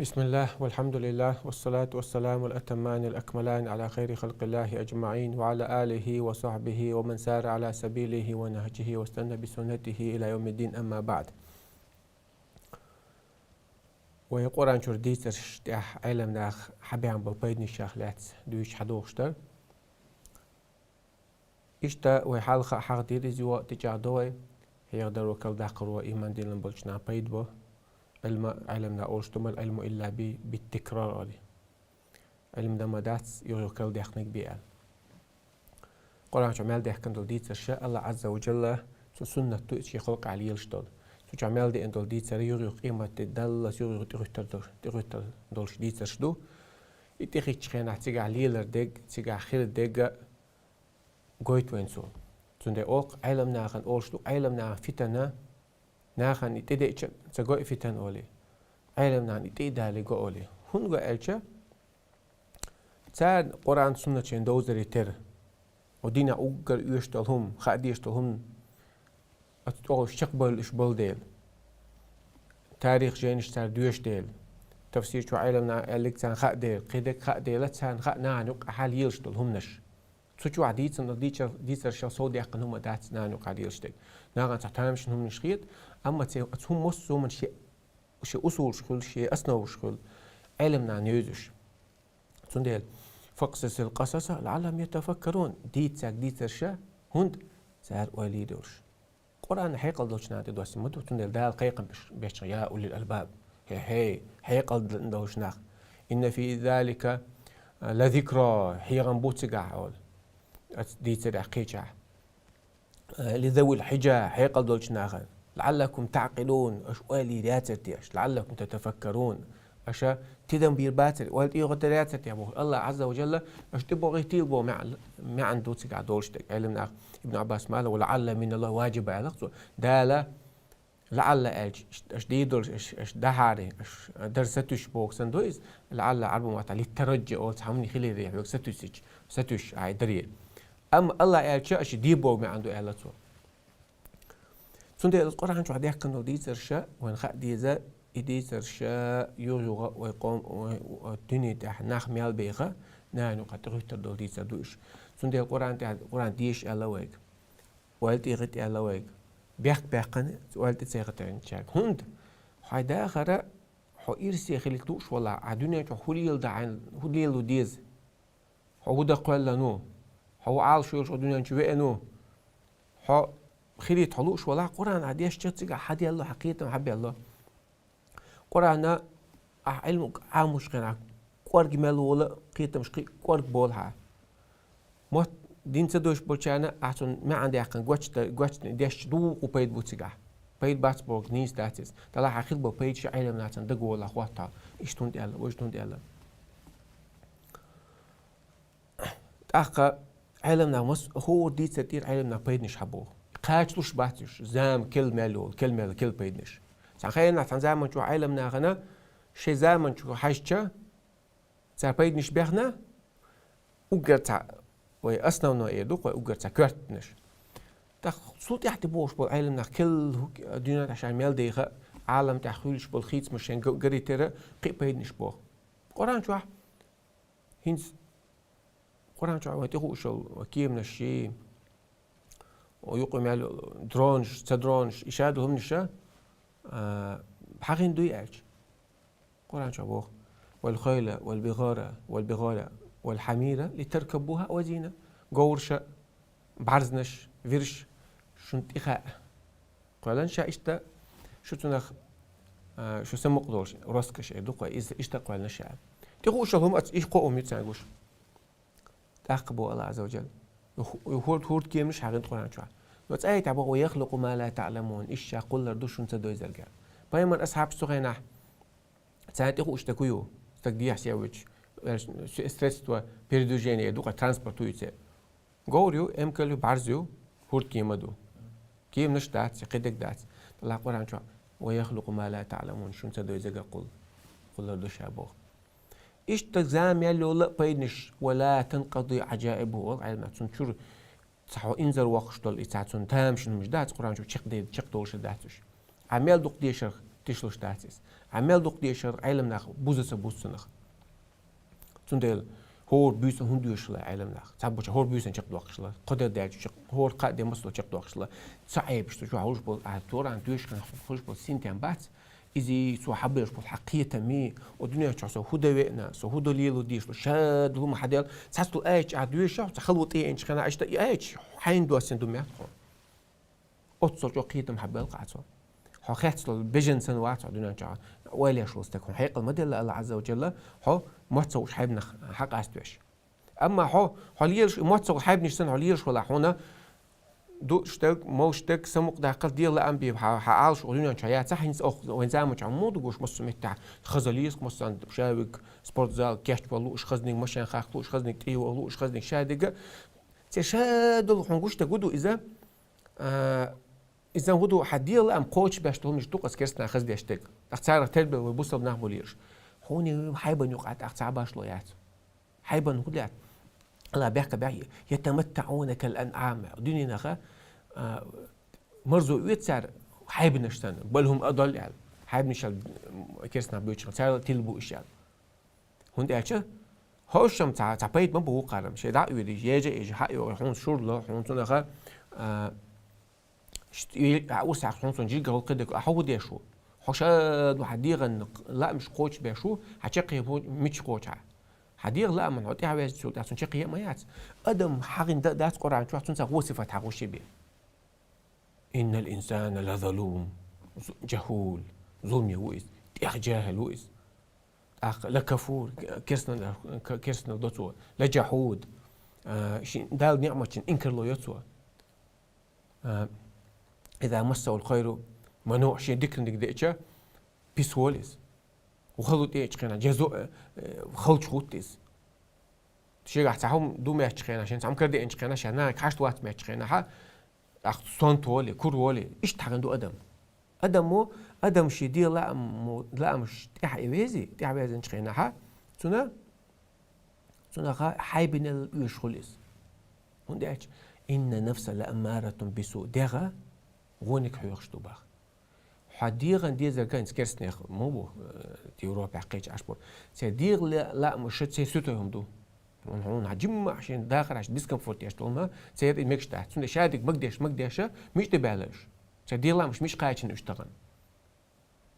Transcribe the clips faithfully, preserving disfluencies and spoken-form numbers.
بسم الله والحمد لله والصلاة والسلام الأتمان الأكملان على خير خلق الله أجمعين وعلى آله وصحبه ومن سار على سبيله ونهجه واستنى بسنته إلى يوم الدين، أما بعد. Вай Къуръан чура дийцараш тӀехь Ӏелам наха хьабаьхна болу пайданаш лаьцна дуьйцуш хьадогӀуш дара. Иштта вай хьалха а хьахдира иза, юха а тӀечӀагӀдо вай, хьехадаро, калдаккхаро, иман диллина болчу наха пайда бо. Ӏилма, Ӏелам наха олуш ду мала: «Ӏилму илла би, биттикрар», – аьлла. Ӏилма дан ма дац, юха-юха калдаьккхинарг бен аьлла. Къуръан чохь мел даьхкина долу дийцарш Аллах Азза ва Джалла, цу суннат ду иза шен халкъехь лелаш долу. Цу чохь мел деана долу дийцар юха-юха къематде даллалц юха-юха тӀехӀуьттур долуш, тӀехӀуьттур долуш дийцарш ду. И тӀехӀиттачу хенахь цигахь лелар дерг, цигахь хир дерг а гойту вайна цо. Цундела оха Ӏелам нахана олуш ду, Ӏелам нахана фитана, нахана и тӀедеъча ца го и фитана олий. Ӏелам нахана и тӀе а далий го олий. ХӀунда го аьлча, царна Къуръан, суннат шайна довзаре терра, оцу динехь уггар оьшуш долу хӀума, хаа дезаш долу хӀума, оцу тӀехула чекхбевлла уьш болу дела, тарих жайнаш цара доьшу дела, тафсир чохь Ӏелам наха аьлларг царна хаа дела, кхидерг хаа дела, царна хаа нахана юккъехь лелаш долу хӀуманаш. Цу чохь дийцина, дийцар-, дийцаршал сов даьккхина хӀума дац нахана юккъехь лелаш дерг. Нахана цхьа тамашийна хӀуманаш хета, амма церан оцу хӀуманаш, хӀуманаш шен, шен усулаш хуьлу, шен основаш хуьлу, Ӏелам нахана евзаш. Цундела: «Факъсисил къасаса лаӀаллахум ятафаккарун», дийцарг дийцарш, хӀунда цара ойла йийр йолуш. Къуръан хьекъал долчу нахана тӀедоссийна ма ду, цундела Дала кхайкхам беш, беш: «Я улил албаб», хӀей, хьекъал долуш нах. «Инна фи залика ла зикра», хьехам бу цигахь олу. Оцу дийцарехь, кхечахь. «Ли завил хьижа», хьекъал долчу нахана. «ЛаӀаллакум таӀкъилун», аша ойла йийр яцара те аша. «ЛаӀаллакум татафаккарун», аша тидам бийр бацара, ойла тӀехӀоттар яцара те боху. Аллах Азза ва Джалла аша тӀебогӀийтийла боху маьӀ-, маьӀна ду цигахь долуш дерг. Ӏелам наха, Ибн Ӏаббас ма аьлла: «Ва лаӀалла миналлахи ваджиба», – аьлла цо. Дала «лаӀалла» аьлча, аша дийр долуш, аша, аша дахьаре, аша дар сатуьйсуш боху санна ду иза. «ЛаӀалла» Ӏарбойн маттахь «литтараджи» олу, цхьа хӀуманна хиларе вайга сатуьйсича, сатуьйсуш ахь даре. Амма Аллах аьлча, аша де боху маьӀна ду, аьлла цо. Цундела Къуръан чохь даьккхина долу дийцарш вайна хаа деза, и дийцарш юха-юха вай къом-, вай, вай дуьне тӀехь нах мел беха, нахана юкъахь тӀехӀуьттур долу дийцар ду уьш. Цундела Къуръан тӀехь, Къуръан деша аьлла вайга. Ойла тӀехӀитта аьлла вайга. Бехк-бехкана ойла тӀе ца хӀиттинчаьрга. ХӀунда? Хьайн дахар, хьо ирсе хилийта лууш валахь, ахь дуьнен чохь хӀун леладо, хьайн хӀун лело деза? Хьо хӀун дан кхоьллина ву? Хьо хӀун Ӏалашо йолуш хьо дуьнен чу веана ву? Хьо хилийта хьо лууш валахь, Къуръан ахь дешча, цигахь хьан делло, хьан кхетам хьан белло? Къуръан ахь Ӏилма Ӏамош хенахь, кӀорга мел волу кхетамаш кхин а кӀорга болу хьан. Мотт дин ца доьшуш болчарна ахь цунна маьӀна даьккхина гочда-, гочдан дешча, дукха пайда бу цигахь. Пайда бац бохург нийса дац иза. Делахь хьан хила болу пайда шен Ӏелам нахана дага волахь хӀоттахь. Иштта хӀунда аьлла, вуьшта хӀунда аьлла. ТӀаккха Ӏелам наха мас-, хӀора дийцар тӀера Ӏелам наха пайданаш хьабоху. Кхачалуш бац уьш, зама кел мел йолу, кел мел кел пайданаш. Цхьана хенахь, цхьана заман чохь Ӏелам нахана шайн заман чу хьаьжча, цара пайданаш бехна, уггар цхьа вай основной эр ду-кх вай, уггар цхьа коьртанаш. ТӀаккха цул тӀаьхьа тӀе бохуш болу Ӏелам нах кел хӀу-, дуьнен тӀехь ша мел дайха, Ӏалам тӀехь хуьлуш болу хийцамаш шайн га-, гарийтира кхин а пайданаш боху. Къуръан чохь ХӀинца Къуръан чохь вайн тӀехуъуш йолу кеманаш, юкъа мел йолу дронаш, ца дронаш, и шадолу хӀуманаш, а, хьахийна дуй аьлча. Къуръан чохь боху: «Вал хойла, вал бигара, вал бигара, вал хьамира, ли таркабуха ва зина». Говраш, бӀарзнаш, вирш шуна тӀе хаьа. Кхоьллина ша иштта, шу цунах, а, шу самукъа долуш, роскошь эр ду-кх вай, иза иштта кхоьллина ша. ТӀехуъуш йолу хӀума аца, и кхо хӀума ю царна гуш. ТӀаккха боху Аллах Азза ва Джалла. Ху-, хурд-, хурд кеманаш хьахийна Къуръан чохь. Но цӀа а тӀе боху: «Ва яхлукъу ма ла таъламун», иштта ша кхуллур ду шуна ца дойзарг. Пайхамар асхьабаш цу хенахь царна тӀехуъуш дерг хӀун ю? Стаг дехьа-сехьа вуьтуш, средство передвижения ду-кх вай, транспорт вуьйцу. Говр ю, эмкал ю, бӀарз ю, хурд кема ду. Кеманаш дац, я кхидерг дац. Аллах Къуръан чохь: «Ва яхлукъу ма ла таъламун», шуна ца дойзарг кхул-, кхуллур ду ша боху. Иштта зама мел йолу а пайданаш, «ва ла танкъади Ӏаджаибуху», олу Ӏелам наха, цунна чуьра цхьа хьо инзар воккхуш долу и цхьа цунна тамашийна хӀуманаш дац, Къуръан чу чекхдер-, чекхдолуш дац уьш. Ахь мел дукха дешарх, Тишлуш дац иза. Ӏа мел дукха дешар Ӏелам нах буза ца буза цунах. Цундела хӀора буьйсан хӀунда доьшуш хилла Ӏелам нах? Цхьаболчар хӀора буьйсан чакхдоаккхаш хилла. Кхо де даьлча чакх-, хӀора кхаа де массо чакхдоаккхаш хилла. Ца Ӏебаш ду, чу хьалуш бол, а, Туран доьшуш хилла, хьалуш бол синтем бац. Иза цо хьаберш бол хьакхетами, о дуьнен чу со хӀу да веана, со хӀу да лело дийшло, ша дулма хьадел, цхьацтул аьча а доьша, ца халу тӀе энча хана, ишта и аьча, хьайн доссин ду мят хьо. Оццул чӀо кхетам хьабелкъа цо. Хьо хецло бежан сан вац хьо дуьнен чу. Ойлеш вол стаг хьо хьекъал ма делла Алла Азза ва Джалла, хьо мотт ца гуш хьайбанах хьакъаста веш. Амма хьо, хьо лелаш, мотт ца гуш хьайбанаш сан хьо лелаш вала хьуна, ду стаг, мол стаг, самукъ даккхал дела ам би, хьа, хьа алш дуьнен чу яца хьинц ох, вайн заман чу муду гуш массу меттахь, хазалийск массан, шавик, спортзал, кечт валуш, хазниг машин хахлуш, хазниг тӀе валуш, хазниг шадига. Це шадул хьун гуш да гуду иза, а, иза гуду хьа дела ам кочу беш толмиш дукъас керстна хаз деш тег. Ах царах тербел вай бусал нах болеш. Хуни хьайбан юкъат ах ца башло яц. Хьайбан хулят. Ала бехка бехи. يتمتعون كالأنعام. Дуьненаха, а, марзо уьт цар хьайбанаш сан. بل هم أضل ял. Хьайбанаш ял керстна буча цар тил бу иш ял. ХӀунда аьлча, хӀошам ца, ца пайда ма бу вукхарам. Шей дӀа уьди, ежа, ежа, хьа йо, хьун шурла, хьун цунаха, а, шт-, и, а, усах хьун цун жига гӀулкхи дек, а, хьо хӀу дешу? Хьо ша ду хьа дегӀан лаамаш кочу бешу, хьа чакхе бу мич коча. Хьа дегӀ лааман хьо тӀехьавеза цул тӀехь цун чакхе ма яц. Адам хьагӀин да-, дац Къуръан чу, цун ца гӀо сифат хьагӀу ши бе. إن الإنسان لظلوم, зу-, جهول, зулме ву из, тӀех жахӀил ву из. ТӀаккха لكفور, керстнал, к-, керстнал до цо, لجحود, а, ши Дала ниъматчин инкарло йо цо. А, إذا مسه الخير منوع, шен диканиг деача, пис волиз. Ухалу тӀеча хена, жазу, э, э, халч хутиз. Шегахь ца хьум ду меч хена, шен цам кар деача хена, шена хашт вац меч хена, ха, ах сон толи, кур воли, ишт хаган ду адам. Адаму, адам ши де лааму, лаамуш тӀехь и вези, тӀехь везен хена, ха, цуна, цуна ха, хьайбинел уьш хулис. ХӀунда аьлча, إن النفس لأمارة بالسوء, дегӀа гӀоник хьоьхуш ду бах. Хьа дегӀан дезар ганц керстнех ма бу, э, Европа кхеча аш бу. Цер дегӀ ла-, лаамуша цер суьтой хӀум ду. Хьун, хьун, хьа жимма шен дахараш дискомфорт еш долма, цер и мегаш дац. Цунда шадик магдеш, магдеша, миш де баьлаш. Цер дегӀ лаамуш миш кхачан уьш таган.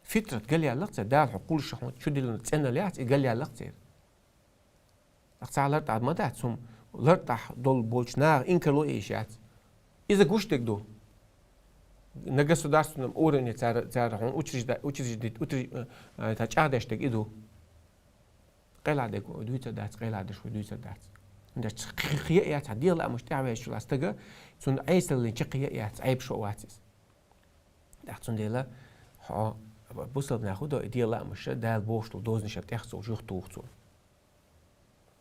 Фитрат галяллах цер, Дала хьо кулша хьун чудилан цӀенал яц, и галяллах цер. Ах ца лартӀа ма дац, хӀум лартӀахь дол болчу наха инкарло ийш яц. Иза гуш дерг ду. На государственном уровне цара, цара хьуна учрежда-, учрежди-, утриж-, э, э, та чӀагӀдеш дерг и ду. Къайла дерг ву дуьйцар дац, къайла деш ву дуьйцар дац. Деш хи-, хи-, яц, хьан дела амуш тӀехьавеш чула стага, цунна айсаллин чакхи яц, айб шо вацис. ТӀаккха цундела хьо бусалба нах хӀу до, и дела амуша Дала бохуш долу дозанашан тӀех цо жух туху цо.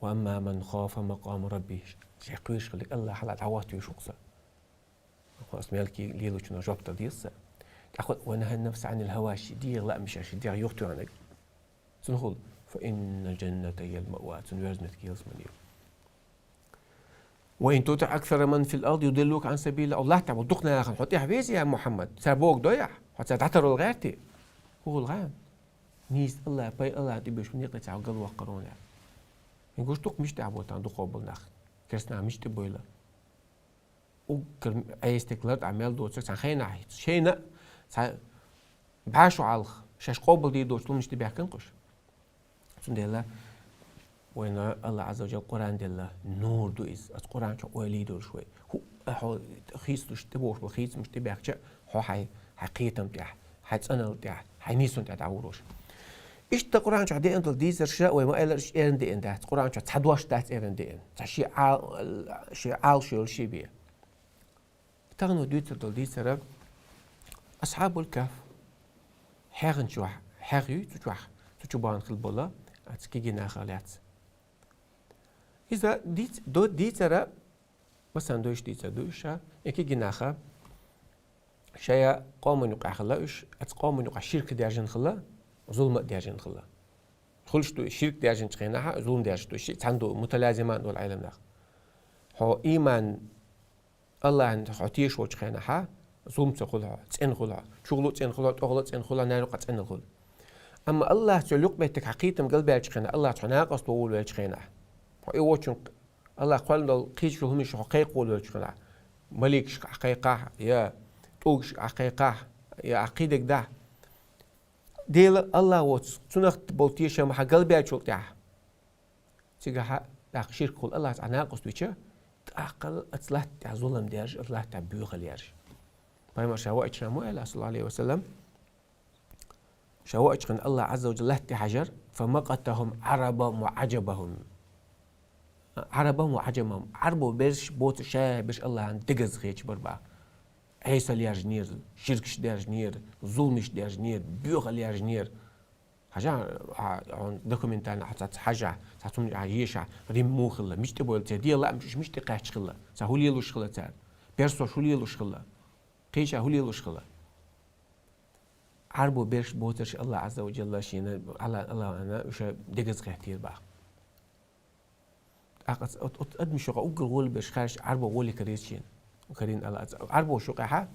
وأما من خاف مقام ربه, шен кхуьйраш хилла Аллахьла дӀахӀоттавеш ву-кх со. Хьо ас мелкий лелочунах жоп дала деза сан. ТӀаккха ونهى النفس عن الهوى, ши дегӀ лаамиша, ши дегӀ юхатоьхнаг. Цунна хула, فإن الجنة هي المأوى, цунна верза меттиг ялсамани ю. وإن تطع أكثر من في الأرض يضلوك عن سبيل الله. Латта бу дукха нахана хьо тӀехь вези, я Мухьаммад, цара бог дояхь, хьо цара дӀатарал гӀерти. ХӀу хула гӀан? Нийса Аллах, пай Аллах тӀебеш некъа цхьа галваккхар вон яр. Гуш дукха миш тӀехь бу тан дукхо бол нах. Керстна миш тӀе бойла. Уггар Ӏестик лар тӀа мел доцург цхьа хенахь, шайна цхьа бӀаьшу Ӏалха, шаьш къобал дийр доцу лумаш тӀе баьхкина кхуш. Цундела вайна Аллах Азза ва Джалла Къуръан делла, нур ду иза. Ас Къуръан чу ойла йийр долуш вай. ХӀу, хьо хийцалуш тӀе бохуш бу, хийцамаш тӀе баьхча, хьо хьай, хьай кхетам тӀехь, хьай цӀанал тӀехь, хьай нийсун тӀехь дӀагӀур вуш. Иштта Къуръан чохь деана долу дийцарша вай ма-аьллара, уьш эрна деана дац. Къуръан чохь цхьа дош дац эрна деана. Цхьа шен Ӏа-, шен Ӏалашо йолу шен бен. Тахана вай дуьйцур долу дийцара Асхьабул Кахф. ХьегӀан чохь, хьегӀ юй цу чохь, цу чу бахана хила болу, а цу кегий нахах лаьцна. Иза дийц-, до-, дийцара Масалан, доьшуш дийцар ду уьш ша, и кегий наха шая къоман юкъахь хилла уьш, аца къоман юкъахь ширк даьржина хилла, зулма а даьржина хилла. Хуьлуш ду ширк даьржинчу хенахьа, зулма даьржина ду ши, цхьаьна ду муталазиман долу Ӏелам нах. Хьо ийман, Аллахьан хьо тешаш волчу хенахьа, Зулам ца хуьлу хьо, цӀена хуьлу хьо, чухула цӀена хуьлу хьо, тӀехула цӀена хуьлу хьо, наьракъа цӀена хуьлу. Амма Аллахьца лукъ меттиг хьан кхетам галбаьлча хенахь, Аллахьца хьо накъост вовлавелча хенахь, хьо и вочун Аллахь кхоьллина долу кхечу хӀуманаш хьо кхайкхаволавелча хенахь, маликашка ахь кхайкхахь, я тӀулгашка ахь кхайкхахь, я ахь кхидерг дахь, Дела Аллахь воцу, цунах болу тешам хьан галбаьллачул тӀаьхьа. Цигахь тӀаккха ширк хуьлу Аллахьца накъост вича, тӀаккха оцу латта тӀехь зулам дерш, оцу латта тӀехь боьхалла ерш. Пайхамар ша ваийтина ма аьлла, саллаллаху алейхи ва саллям, ша ваийтина Аллахь Азза ва Джалла латта тӀе хьажар, «فمقتهم عربهم وعجمهم». Арабам ва Ӏаджамам, Ӏарбо берш боцу ша берш Аллахьан дегаза хеташ бара бах. Ӏесал яжнера, ширкаш даьжнера, зулмаш даьжнера, боьхал яжнера. Хьажа, хьа, хьуна документально хьа ца, ца хьажа, ца цунна хьа еша, Рим муха хилла, мича тӀе бойла церан, дела лаамаш уьш мича тӀе кхаьчча хилла, ца хӀу лелуш хилла цара, персош хӀу лелуш хилла, кхеча хӀу лелуш хилла. Ӏарбо берш боцурш Аллахь Азза ва Джалла шена, Алла-, Аллахьана уьш дегаза хеттера бах. ТӀаккха оцу, оцу, оцу адамаш юкъахь уггар гӀоли берш хаьржича Ӏарбо гӀоли карийра шена. Карийна Алла. Оцу Ӏарбош юкъахь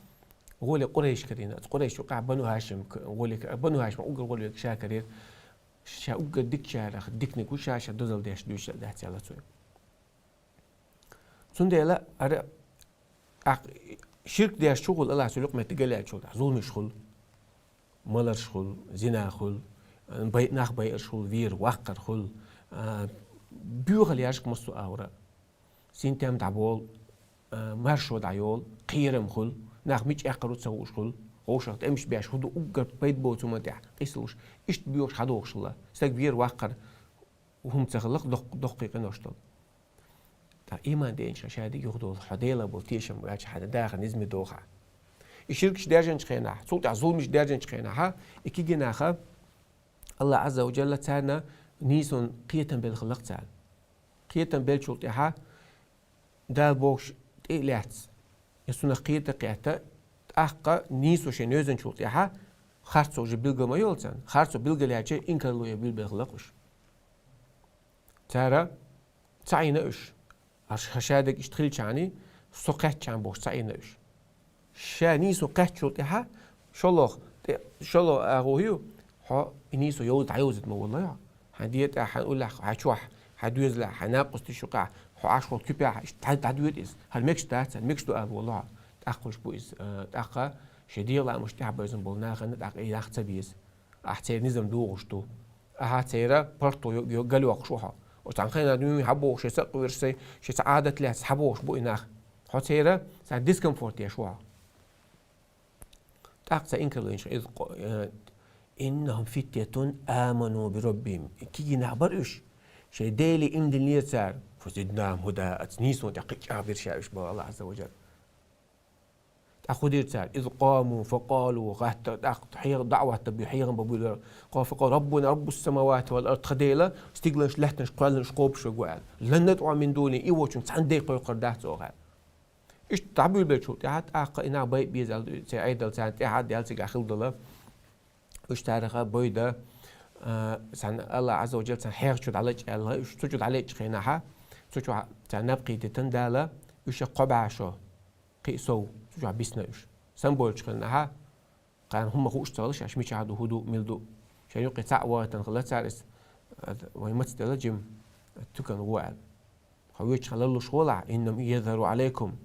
гӀоли Къурайш карийна. Оцу Къурайш юкъахь Бану Хашим к-, гӀоли ка-, Бану Хашим уггар гӀоли берг ша карийра. Ша уггар дикачарах диканиг ву ша, ша дозалла деш дуьйцуш дац аьлла цо. Цундела ара тӀаккха ширк деш чухула Аллахьца лукъ меттиг галъяьллачул тӀаьхьа зулмаш хуьлу. Маларш хуьлу, зина хуьлу, бай-, нах байарш хуьлу, вер, ваккхар хуьлу, а, боьхал яжка массо а агӀора. Синтем дӀаболу, а, маршо дӀайолу, кхерам хуьлу, нах мича эккхар ву ца хууш хуьлу, вовшах тӀемаш беш хӀу ду уггар пайда боцу хӀуман тӀехь къийсалуш, иштта боьхуш хьадогӀуш хилла. Стаг вер, ваккхар хӀума ца хилла, доккх-, доккхий къинош долу. Ткъа иман деанча ша дика юхадолу, хьо Делах болу тешам ваьлча хьан даха низме дохахь. И ширкаш даьржинчу хенахь, цул тӀаьхьа зулмаш даьржинчу хенахь, и кегий наха Аллахь Азза ва Джалла царна нийсонан кхетам белла хилла-кх царна. Кхетам беллачул тӀаьхьа Дала бохуш тӀе а лаьцна, я цунах кхета а кхетта, тӀаккха нийсо шен йоьзначул тӀаьхьа харцо уже билгал ма йолу царна. Харцо билгал яьлча инкарло я билбелла хилла-кх уьш. Цара ца Ӏийна уьш. Аш-, ша дерг иштта хилчахьана, со кхаьччахьана бохуш ца Ӏийна уьш. Ша нийсо кхаьччул тӀаьхьа шолгӀа, тӀе-, шолгӀа агӀо ю, хьо и нийсо йовза дӀайовзийта ма воллу хьо. Хьайн ден тӀехь, хьайн уллехь, хьайн чохь, хьайн доьзалехь, хьайн накъосташ юкъахь, хьо Ӏаш волу куьпехь, иштта дӀа-, дӀадоьду иза. ХӀара мегаш дац, хӀара мегаш ду ала воллу хьо. ТӀаккха уьш бу иза, а, тӀаккха шен дегӀан лаамаш тӀаьхьабевзина болу нахана тӀаккха и нах ца беза. Ахь церан низам дохуш ду. Ахьа церан паргӀато йо-, йо-, галйоккхуш ву хьо. Оцу цхьана хенахь дуьйна хьан бохуш, шайн сакъ вирш сай, шайн цхьа Ӏадат лаьцна хьан бохуш бу и нах. Хьо церан цхьа дискомфорт еш ву хьо. ТӀаккха цхьа инкарло йинчу, иза къо-, э, «إنهم فتية آمنوا بربهم». Кегий нах бара уьш. Шайн Деле иман диллера цара. «فزدناهم هدى». Оцу нийсонан тӀехь кхин а чӀагӀбира ша уьш боху Аллахь Азза ва Джалла. ТӀаккха хӀун дира цара? «إذ قاموا فقالوا», гӀатта, тӀаккха хьега-, даӀват бу-, хьехам бан буьйлура. «قالوا فقالوا ربنا رب السماوات والأرض», тхан Дела, стигланаш, лаьттанаш кхоьллинарш кхобуш верг ву аьлла. «لن ندعو من دونه», и волчун цхьана дей кхойкхур дац оха аьлла. Иштта дӀабуьйлабелчул тӀаьхьа, тӀаккха и нах байа беза аьлла, церан Ӏедал царна тӀаьхьа а даьлла, цигахь хилла дала. Уьш цараха бойда, а, цхьана Аллахь Азза ва Джалла царна хьеха чу дӀалечкъа аьлла, уьш цу чу дӀалечкъа хенахьа, цу чу царна наб кхийдитан Дала, уьш кхо бӀе шо, кхин а сов, цу чохь бисна уьш. Самабойлучу хенахьа, кхарна хӀумма хууш ца хилла, шаьш мичахь ду, хӀун ду, мила ду. Шайн юккъе цхьаъ вахийтина хилла цара иза, а, вайн мацделла жима, а, туькана гӀо аьлла. Хьо воьдучу хенахь ларлуш гӀолахь, «إنهم إن يظهروا عليكم».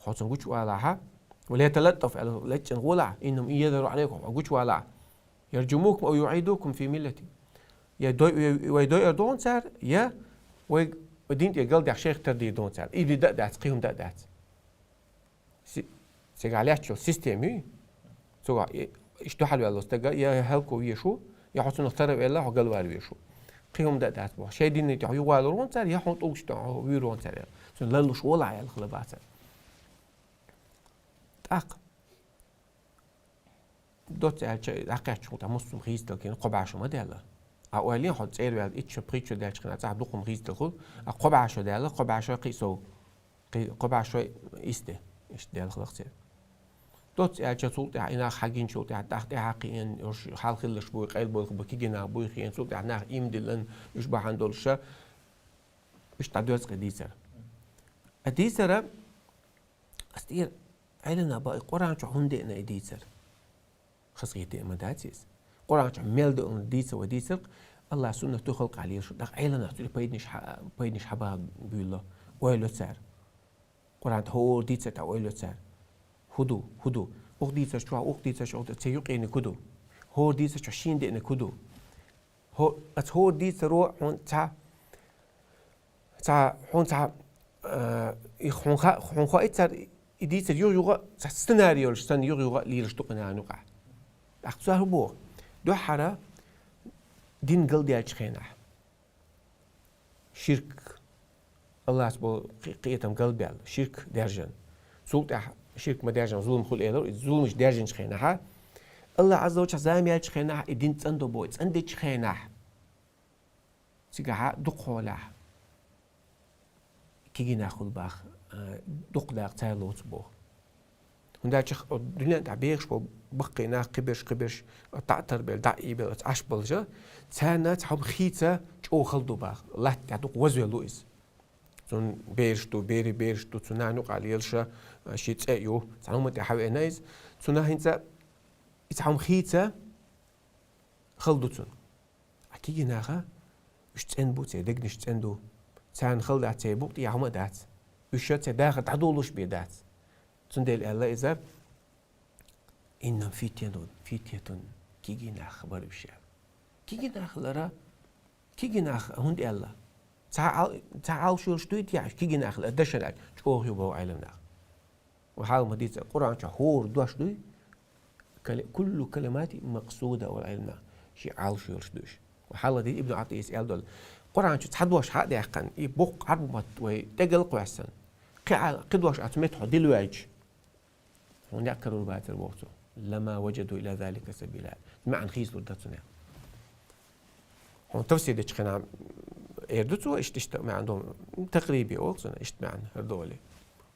Хьо цунна гучувалахьа, «ولا يتلطف», аьлла, лечкъина гӀолахь, «إنهم إن يظهروا عليكم», хьо гучувалахь, «يرجموكم أو يعيدوكم في ملتهم». Я дой-, я вай дойур ду хьуна цара, я вай, вай дин тӀера галдеш шайх тардийр ду хьуна цара. И ди дан а дац, кхин хӀума дан а дац. Си-, цигахь лаьтташ йолу система ю. Цигахь и-, иштта дуьхьал ваьлла стага я хӀаллакван везаш ву, я хьо цунах тара а велла, хьо галвала везаш ву. Кхин хӀума дан а дац боху. Шайн динна тӀехь юхавалор ву хьуна цара, я хьуна тӀулгаш тӀехь вуьйр ву хьуна цара. Цунна ларлуш гӀолахь аьлла хилла бац цара. ТӀаккха доцца аьлча, дӀакхаьчча хӀума тӀехь муссум хийцадала кхин кхо бӀе шо ма даьлла. А ойла хьо цӀера ваьлла, итт шо, пхийтта шо даьлча кхин цхьа дукха хӀума хийцадала хуьлу, а кхо бӀе шо даьлла, кхо бӀе шо кхин а сов. Кхи-, кхо бӀе шо исте, иштта даьлла хилла-кх церан. Доцца аьлча, цул тӀаьхьа и нах хьагинчул тӀаьхьа, тӀаккха тӀаьхьа кхиъна, уьш хьалха хилларш бу, къайла болх бу, кегий нах буй хиъна, цул тӀаьхьа нах ийман диллина, уьш бахьана долуша, уьш дӀадоьрзу кхин дийцар. А дийцара, ас тӀера, Ӏилманах ба, Къуръан чу хӀунда деана и дийцар? Хазахета ма дац из. Къуръан чу мел деана дийца ва дийцар, Аллахь суннат ду халкъа лелаш, тӀаккха Ӏилманах цу пайданаш-, пайданаш хьабаха буьйлла, ойла цар. Къуръан тӀа хӀора дийцар тӀа ойла цар. ХӀун ду, хӀун ду? Укх дийцар чу, укх дийцар чу, укх дийцар чу, цу юкъениг хӀун ду? ХӀора дийцар чу шийна деаниг хӀун ду? ХӀо-, ас хӀора дийцаро хьона цхьа, цхьа, хьона цхьа, э, и хьона ха-, хьона хоийт цар и дийцар юха-юха, цхьа сценарий йолаш санна юха-юха лелаш ду-кх наха юкъахь. ТӀаккха цар хӀун боху? Дуьххьара дин галдаьллачу хенахь. Ширк. Аллахьца болу кхе-, кхетам галбаьлла. Ширк даьржина. Цул тӀаьхьа ширк ма даьржина, зулам хуьлу элира, и зуламаш даьржинчу хенахьа, Аллахь Ӏазза ва Джалла зама яьллачу хенахь, и дин цӀандо боху, цӀандечу хенахь. Цигахьа дукха хьолахь. Кегий нах хуьлу боху, а, дукха дакъа цара лоцу боху. ХӀунда аьлча дуьнен тӀехь бехаш болу баккхий нах кхиберш, кхиберш, дӀа а тарбелла, дӀа а ийбелла, Ӏаш болча, царна цхьа хӀума хийца чӀогӀа хала ду боху, латта тӀехь дукха вазвелла ву иза. Цуьнан бераш ду, берийн бераш ду, цуьнан нана юкъахь лелаш, а, шен цӀе а ю, цхьа хӀуманна тӀехь хьавеана иза. Цуьнан хӀинца и цхьа хӀума хийца хала ду цунна. А кегий наха, уьш цӀена бу, церан дегнаш цӀена ду. Царна хала дац, церан букъа тӀехь хӀума а дац. Уьш ша церан дахар дӀадолуш бен дац. Цундела аьлла иза: «Иннахум фитнатун, фитнатун», кегий нах бара уьш аьлла. Кегий нах лара, кегий нах хӀунда аьлла? Цхьа Ӏал-, цхьа Ӏалашъеш дуй те уьш кегий нах лара, дашна аьлча, чӀогӀа ю боху Ӏилманах. Ва хьалха ма дийца, Къуръан чохь хӀора дош дуй, кали-, куллу калимати максуда вал Ӏилманах, шен Ӏалашъеш дуй уьш. Ва хьалха дийца Ибн Ӏатийяс аьлла долу: Къуръан чу цхьа дош хьа а даьккхина, и боккха Ӏарбу мотт вай тӀегал кхоьссина, кхин Ӏа-, кхин дош оцу меттехь дилла ваьлча, хьуна некъ карор бацара боху цо. Лама ваджаду иля залика сабила. МаьӀна хийцалур дац цунна. Хьуна тафсир дечу хенахь эр ду цо, иштта, иштта маьӀна ду. Такърибе олу цунна, иштта маьӀна хӀара ду олий.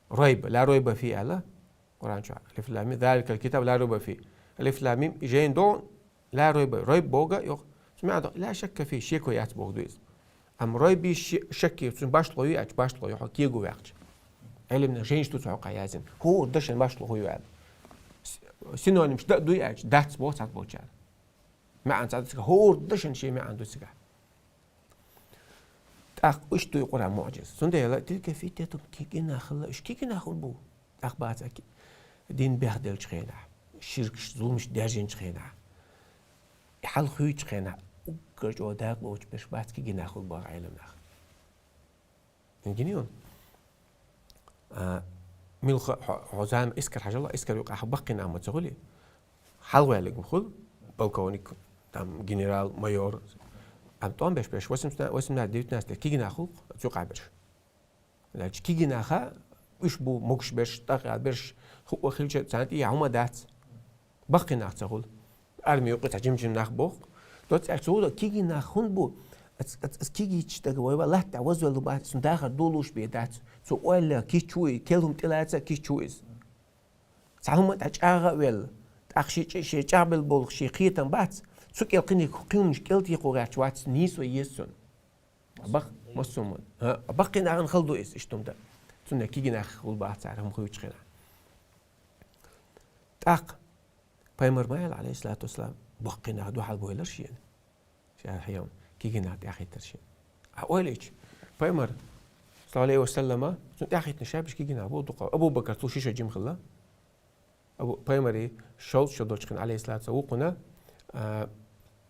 Райб, ла райба фи аьлла. Къуръан чохь. Алиф лам мим, заликал китабу ла райба фи. Алиф лам мим, жайна догӀу, ла райба, райб боху, йоху. Цу маьӀна ду, ла шакка фи, шеко яц боху ду иза. Амма райби ши-, шакки, цуьнан башхалла ю аьлча, башхалла ю хьо кего ваьккхича. Ӏилманан жайнаш ду цу хьокъехь яздина. ХӀора дашна башхалла ю аьлла. С-, синонимаш дан а дуй аьлча, дац боху цхьаболчара. МаьӀна цхьа ду цигахь, хӀора дашна шен маьӀна ду цигахь. ТӀаккха уьш ду и Къуръан муӀжиза. Цундела тилка фитнатун, кегий нах хилла, уьш кегий нах хӀун бу? ТӀаккха бац аьлла, дин бехделчу хенахь, ширкаш, зуламаш даьржинчу хенахь, и хьалхуьйчу хенахь, уггар чӀогӀа дакъа лоцуш берш бац кегий нах хилла боху Ӏилманах. Гинийон? А, муьлхха хьо, хьо зама эскар хьажал, эскар юкъахь баккхий нах ма ца хуьлий? Хьалхаваьллиг ма хуьлу, полковник, там, генерал, майор. Амма тӀом беш берш, восемнадцать, восемнадцать, девятнадцать лет кегий нах хуьлу-кх цу юкъахь берш. Значит, кегий наха уьш бу могуш берш, тӀаккха берш, хӀуъа хилча, царна тӀе хӀума дац. Баккхий нах ца хуьлу. Арми юкъа цхьа жим-жим нах боху. Доцца аьлча, цо кегий нах хӀунда бу? Ас, ас, ас кегийчу стага вай ва латта тӀе вазвелла бац, цуьнан дахар долуш бен дац. Цо ойла кийча ву и, кел хӀума тӀелаца кийча ву иза. Цхьа хӀума тӀе чӀагӀа а велла, тӀаккха шен чӀ-, шен чӀагӀбелла болу шен кхетам бац, цу кӀел кхиниг кхин хӀуманаш кӀел тӀекхо гӀерташ вац, нийсо еза цунна. Бакъ-, массо а хӀума. ХӀа, баккхий нахана хала ду иза, иштта хӀума дан. Цунна кегий нах хуьлу боху цара, хӀума хуьйцучу хенахь. ТӀаккха пайхамар ма аьлла, алейхиссалату вассалам, баккхий нах дуьхьал бойла шена. Ша хьехам, кегий нах тӀаьхьахӀиттар шена. Ахьа ойла йича, пайхамар, саллаллаху алейхи ва саллама, цунна тӀаьхьахӀиттина шабаш кегий нах бу дукха. Абу Бакар цул ши шо жима хилла. Абу, пайхамаре шовзткъа шо долчу хенахь, алейхиссалату вассалам, вукхунна, а,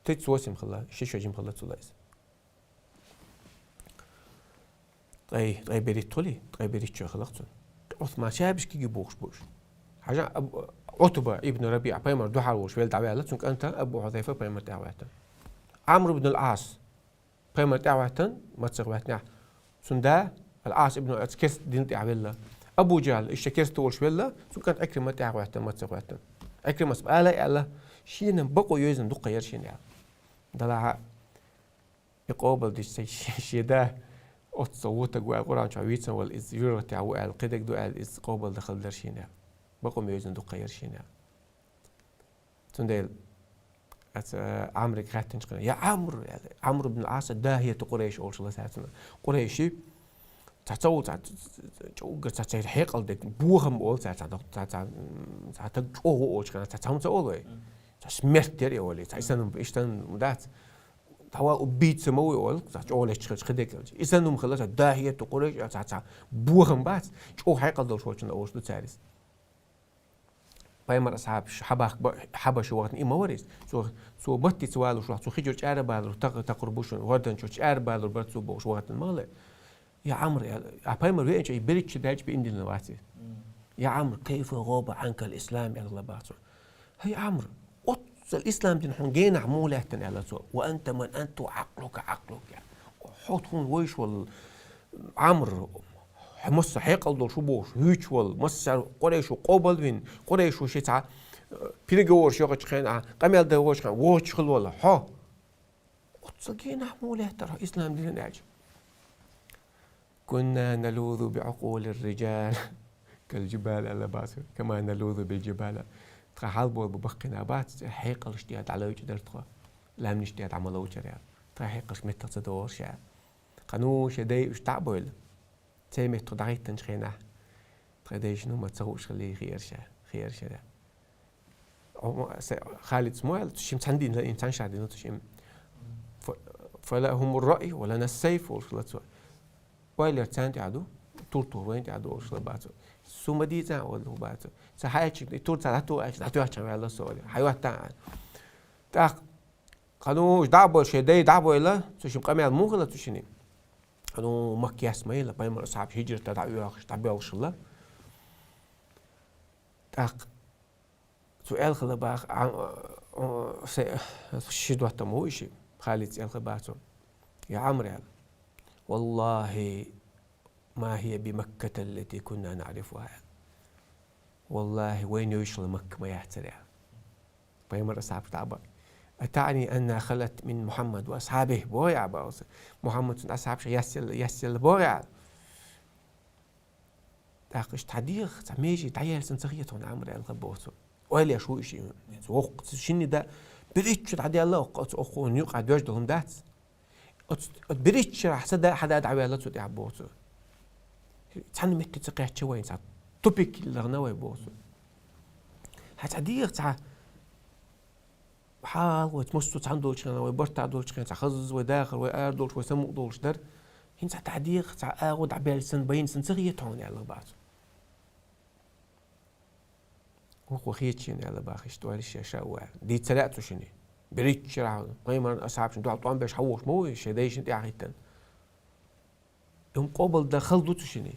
тридцать восемь хилла, ши шо жима хилла цул иза. Ткъе, ткъе берхӀитта хуьлий, ткъе берхӀитта шо хилла цунна. Ӏусман шабаш кегий бохуш бу уьш. Хьажа Абу, Ӏутба ибн Рабиъа пайхамар дуьхьал волуш велла дӀаваьлла, цуьнан кӀанта Абу Хьузайфа пайхамар тӀаьхьахӀоьттина. Ӏамр ибн ал-Ӏас, пайхамар тӀаьхьахӀоьттина, мацах ваьттинехь, цуьнан да, ал-Ӏас ибн, оцу керста дин тӀехь велла. Абу Джахьл, иштта керста волуш велла, цуьнан кӀант Ӏикрима тӀаьхьахӀоьттина, мацах ваьттина. Ӏикримас ала а аьлла, шена бакъо йовзина дуккха яра шена аьлла. Делахь а, и къобалдича ца шен да, оццул вутаг ву аьлла, Къуръан чохь вийцина вала иза, жуьгӀрат тӀехь ву аьлла, кхидерг ду аьлла, иза къобалдан хала дара шена аьлла. Бакъо йовзина дуккха яра шена аьлла. Цундела аса Ӏамриг хаьттинчу хенахь: «Я Ӏамр», — аьлла. Ӏамр ибн Ӏаса Дахияту Къурайш олуш лазар цунах. Къурайши, Цхьа ца ву, цхьа, цхьа, цхьа уггар цхьа, цхьа хьекъал дерг, бохам оал цхьа, цхьа докъ-, цхьа, цхьа, цхьа таг чӀогӀа оал, цхьа, цхьа цамца оал вай. Цхьа смерть яр и оал, цхьа исанум, ишатан дац. Тхьавал убийца ма ву оал, цхьа чӀогӀа лечча хилча хи декъалча. Исанум хила, цхьа дахьияту Къурайш, цхьа, цхьа бохам бац, чӀогӀа хьекъал долуш волчунна оалуш ду цаьрис. Пайхамар асхьабаш хьабахк ба-, хьабаша вахана и ма варий. Цо, цо маттица валуш ваха, цо хи чуьра чӀара балур, тах-, тахар бу шуна, гӀордан чу чӀара балур бара цо бохуш вахана ма валле. Я Ӏамр, аьлла, а пайхамар веанча, и беррича даьлча бе индилла ваций. Я Ӏамр, кайфа гӀаба Ӏанкал ислам, аьлла баха цо. ХӀай Ӏамр, оццул ислам дин хьуна генахь муха лаьттана, аьлла цо. Ва анта ман анта ва Ӏакълука Ӏакълука. Хьо тхуна вайша валла Ӏамр, хьо масса хьекъал долуш ву бохуш, вуьйцуш валла, массаьрга Къурайшо къобалвина, Къурайшо ши цхьа, э, переговораш йохучу хенахь, къамел дан вохучу хенахь, вохуьйтуш хилла валла хьо. Оццул генахь муха лаьттара хьо ислам динан аьлча. Кунна налузу би Ӏукъулир риджал, кал джибал, аьлла баха цо, кама налузу бил джибал. Тхан хьалаболу бу баккхий нах бац, цӀе хьекъалш тӀе дӀалевча дара тхо, лаьмнаш тӀе дӀа ма ловчара аьлла. Тхан хьекъалш меттах ца догӀура ша. Кхано шен дай уьш дӀа а бевлла, цӀе меттах дӀахӀиттинчу хенахь, тхан дайшна хӀума ца хууш хилла хиира ша, хиира ша. Хьо-, се-, Халид ма аьлла, цу шимма цхьаьна дина, им цхьаьна ша дина, цу шимма. Фа-, фалахумур раъй ва лана ссайф, олуш хилла цо. Ойла яр царна тӀехь ду, тур тухур вайна тӀехь ду, олуш хилла баха цо. Со ма дийцахь, олу баха цо. Ца хьаьччиг, и тур ца дӀатуху аьлча, дӀатоьхча ваьлла со, олу. Хьайоттахь. ТӀаккха кхано уьш дӀа а бевлла, шен дай дӀа а бевлла, цу шимма къамел муха хилла цу шинна? Кхано Макка яц ма елла, пайхамар асхьабаш хӀиджрат дӀа а оьхуш, дӀабоьлхуш хилла. ТӀаккха цо аьлла хилла баха, а, а, а, се-, ши доттагӀа ма ву и ши, Халида аьлла хилла баха цо. Я Ӏамр, аьлла. Валлахьи, ма хӀия би Макката ллати кунна наӀрифуха, аьлла. Валлахьи, вайна йовзуш йолу Макка ма яц хӀара, аьлла. Пайхамар асхьабаш дӀа а баха. Атаъни анна халат мин Мухьаммад ва асхьабихи бохий ахь, баха цо. Мухьаммад, цуьнан асхьабаша ясъелла, ясъелла бохий ахь? ТӀаккха иштта хьан дегӀах цхьа меже дӀаелла санна ца хета хьуна, Ӏамр, аьлла хилла боху цо. Ойла еш ву и ши, иза воккха, цу шинна дан берричча дӀадаьлла, оцу, оцу юкъахь доьжна долу хӀума дац. Оцу, оцу берриччарахь сан да, хьан да дӀаваьлла цу тӀехь боху цо. Цхьана метте ца кхаьчча вайн цхьа тупик лахана вай боху цо. Хьан цхьа дегӀах цхьа хьалха вай массо а цхьаьна долчу хенахь, вай бартахь долчу хенахь, цхьа хазаза вай дахар, вай ара долуш, вай самукъа долуш дара. ХӀинца цхьа дегӀах цхьа агӀо дӀабаьлла санна байна санна ца хета хьуна, аьлла баха цо. ХӀокхо хеташ ю, аьлла баха, иштта ойла еш ша а ву аьлла. Дийцар яц цу шинна. Берриччарахь пайхамаран асхьабашна дуьхьал тӀом беш хьан вохуш ма ву ша дайшна тӀехь хӀиттина. И хӀума къобал дан хала ду цу шинна.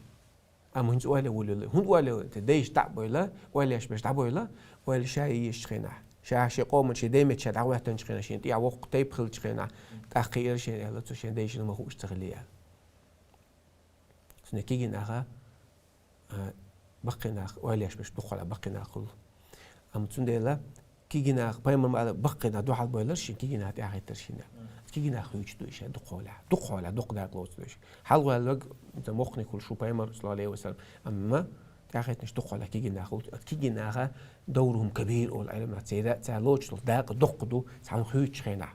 Амма хӀинца ойла а вуьллула. ХӀунда ойла а вуьллула? Те дайша дӀа а бевлла, ойла еш берш дӀа а бевлла, ойла ша а ешачу хенахь. Ша шен къоман шен даймет ша дӀахӀоьттинчу хенахь, шен тӀехь воккха тайпа хиллачу хенахь, тӀаккха кхиира шена аьлла, цу шен дайшна ма хууш ца хилий аьлла. Цуьнан кегий наха, а, баккхий нах, ойла еш берш дукхахьолахь баккхий нах хуьлу. Амма цундела кегий нах, пайхамар ма аьлла, баккхий нах дуьхьал бевлларш шен кегий нах тӀехь хӀиттарш шена. Кегий нах хуьйцуш ду и шен дукхахьолахь. Дукхахьолахь, дукха дакъа лоцуш ду и шен. Хьалха ваьлларг, иза мохканиг хуьлуш ву пайхамар, саллаллаху Ӏалайхи ва саллам. Амма тӀехь хӀиттинарш дукхахьолахь кегий нах хуьлу. Кегий наха доврухӀум кабир олу Ӏеламнаха, церан, цара лоцуш долу дакъа доккха ду, цхьаьна хуьйцучу хенахь.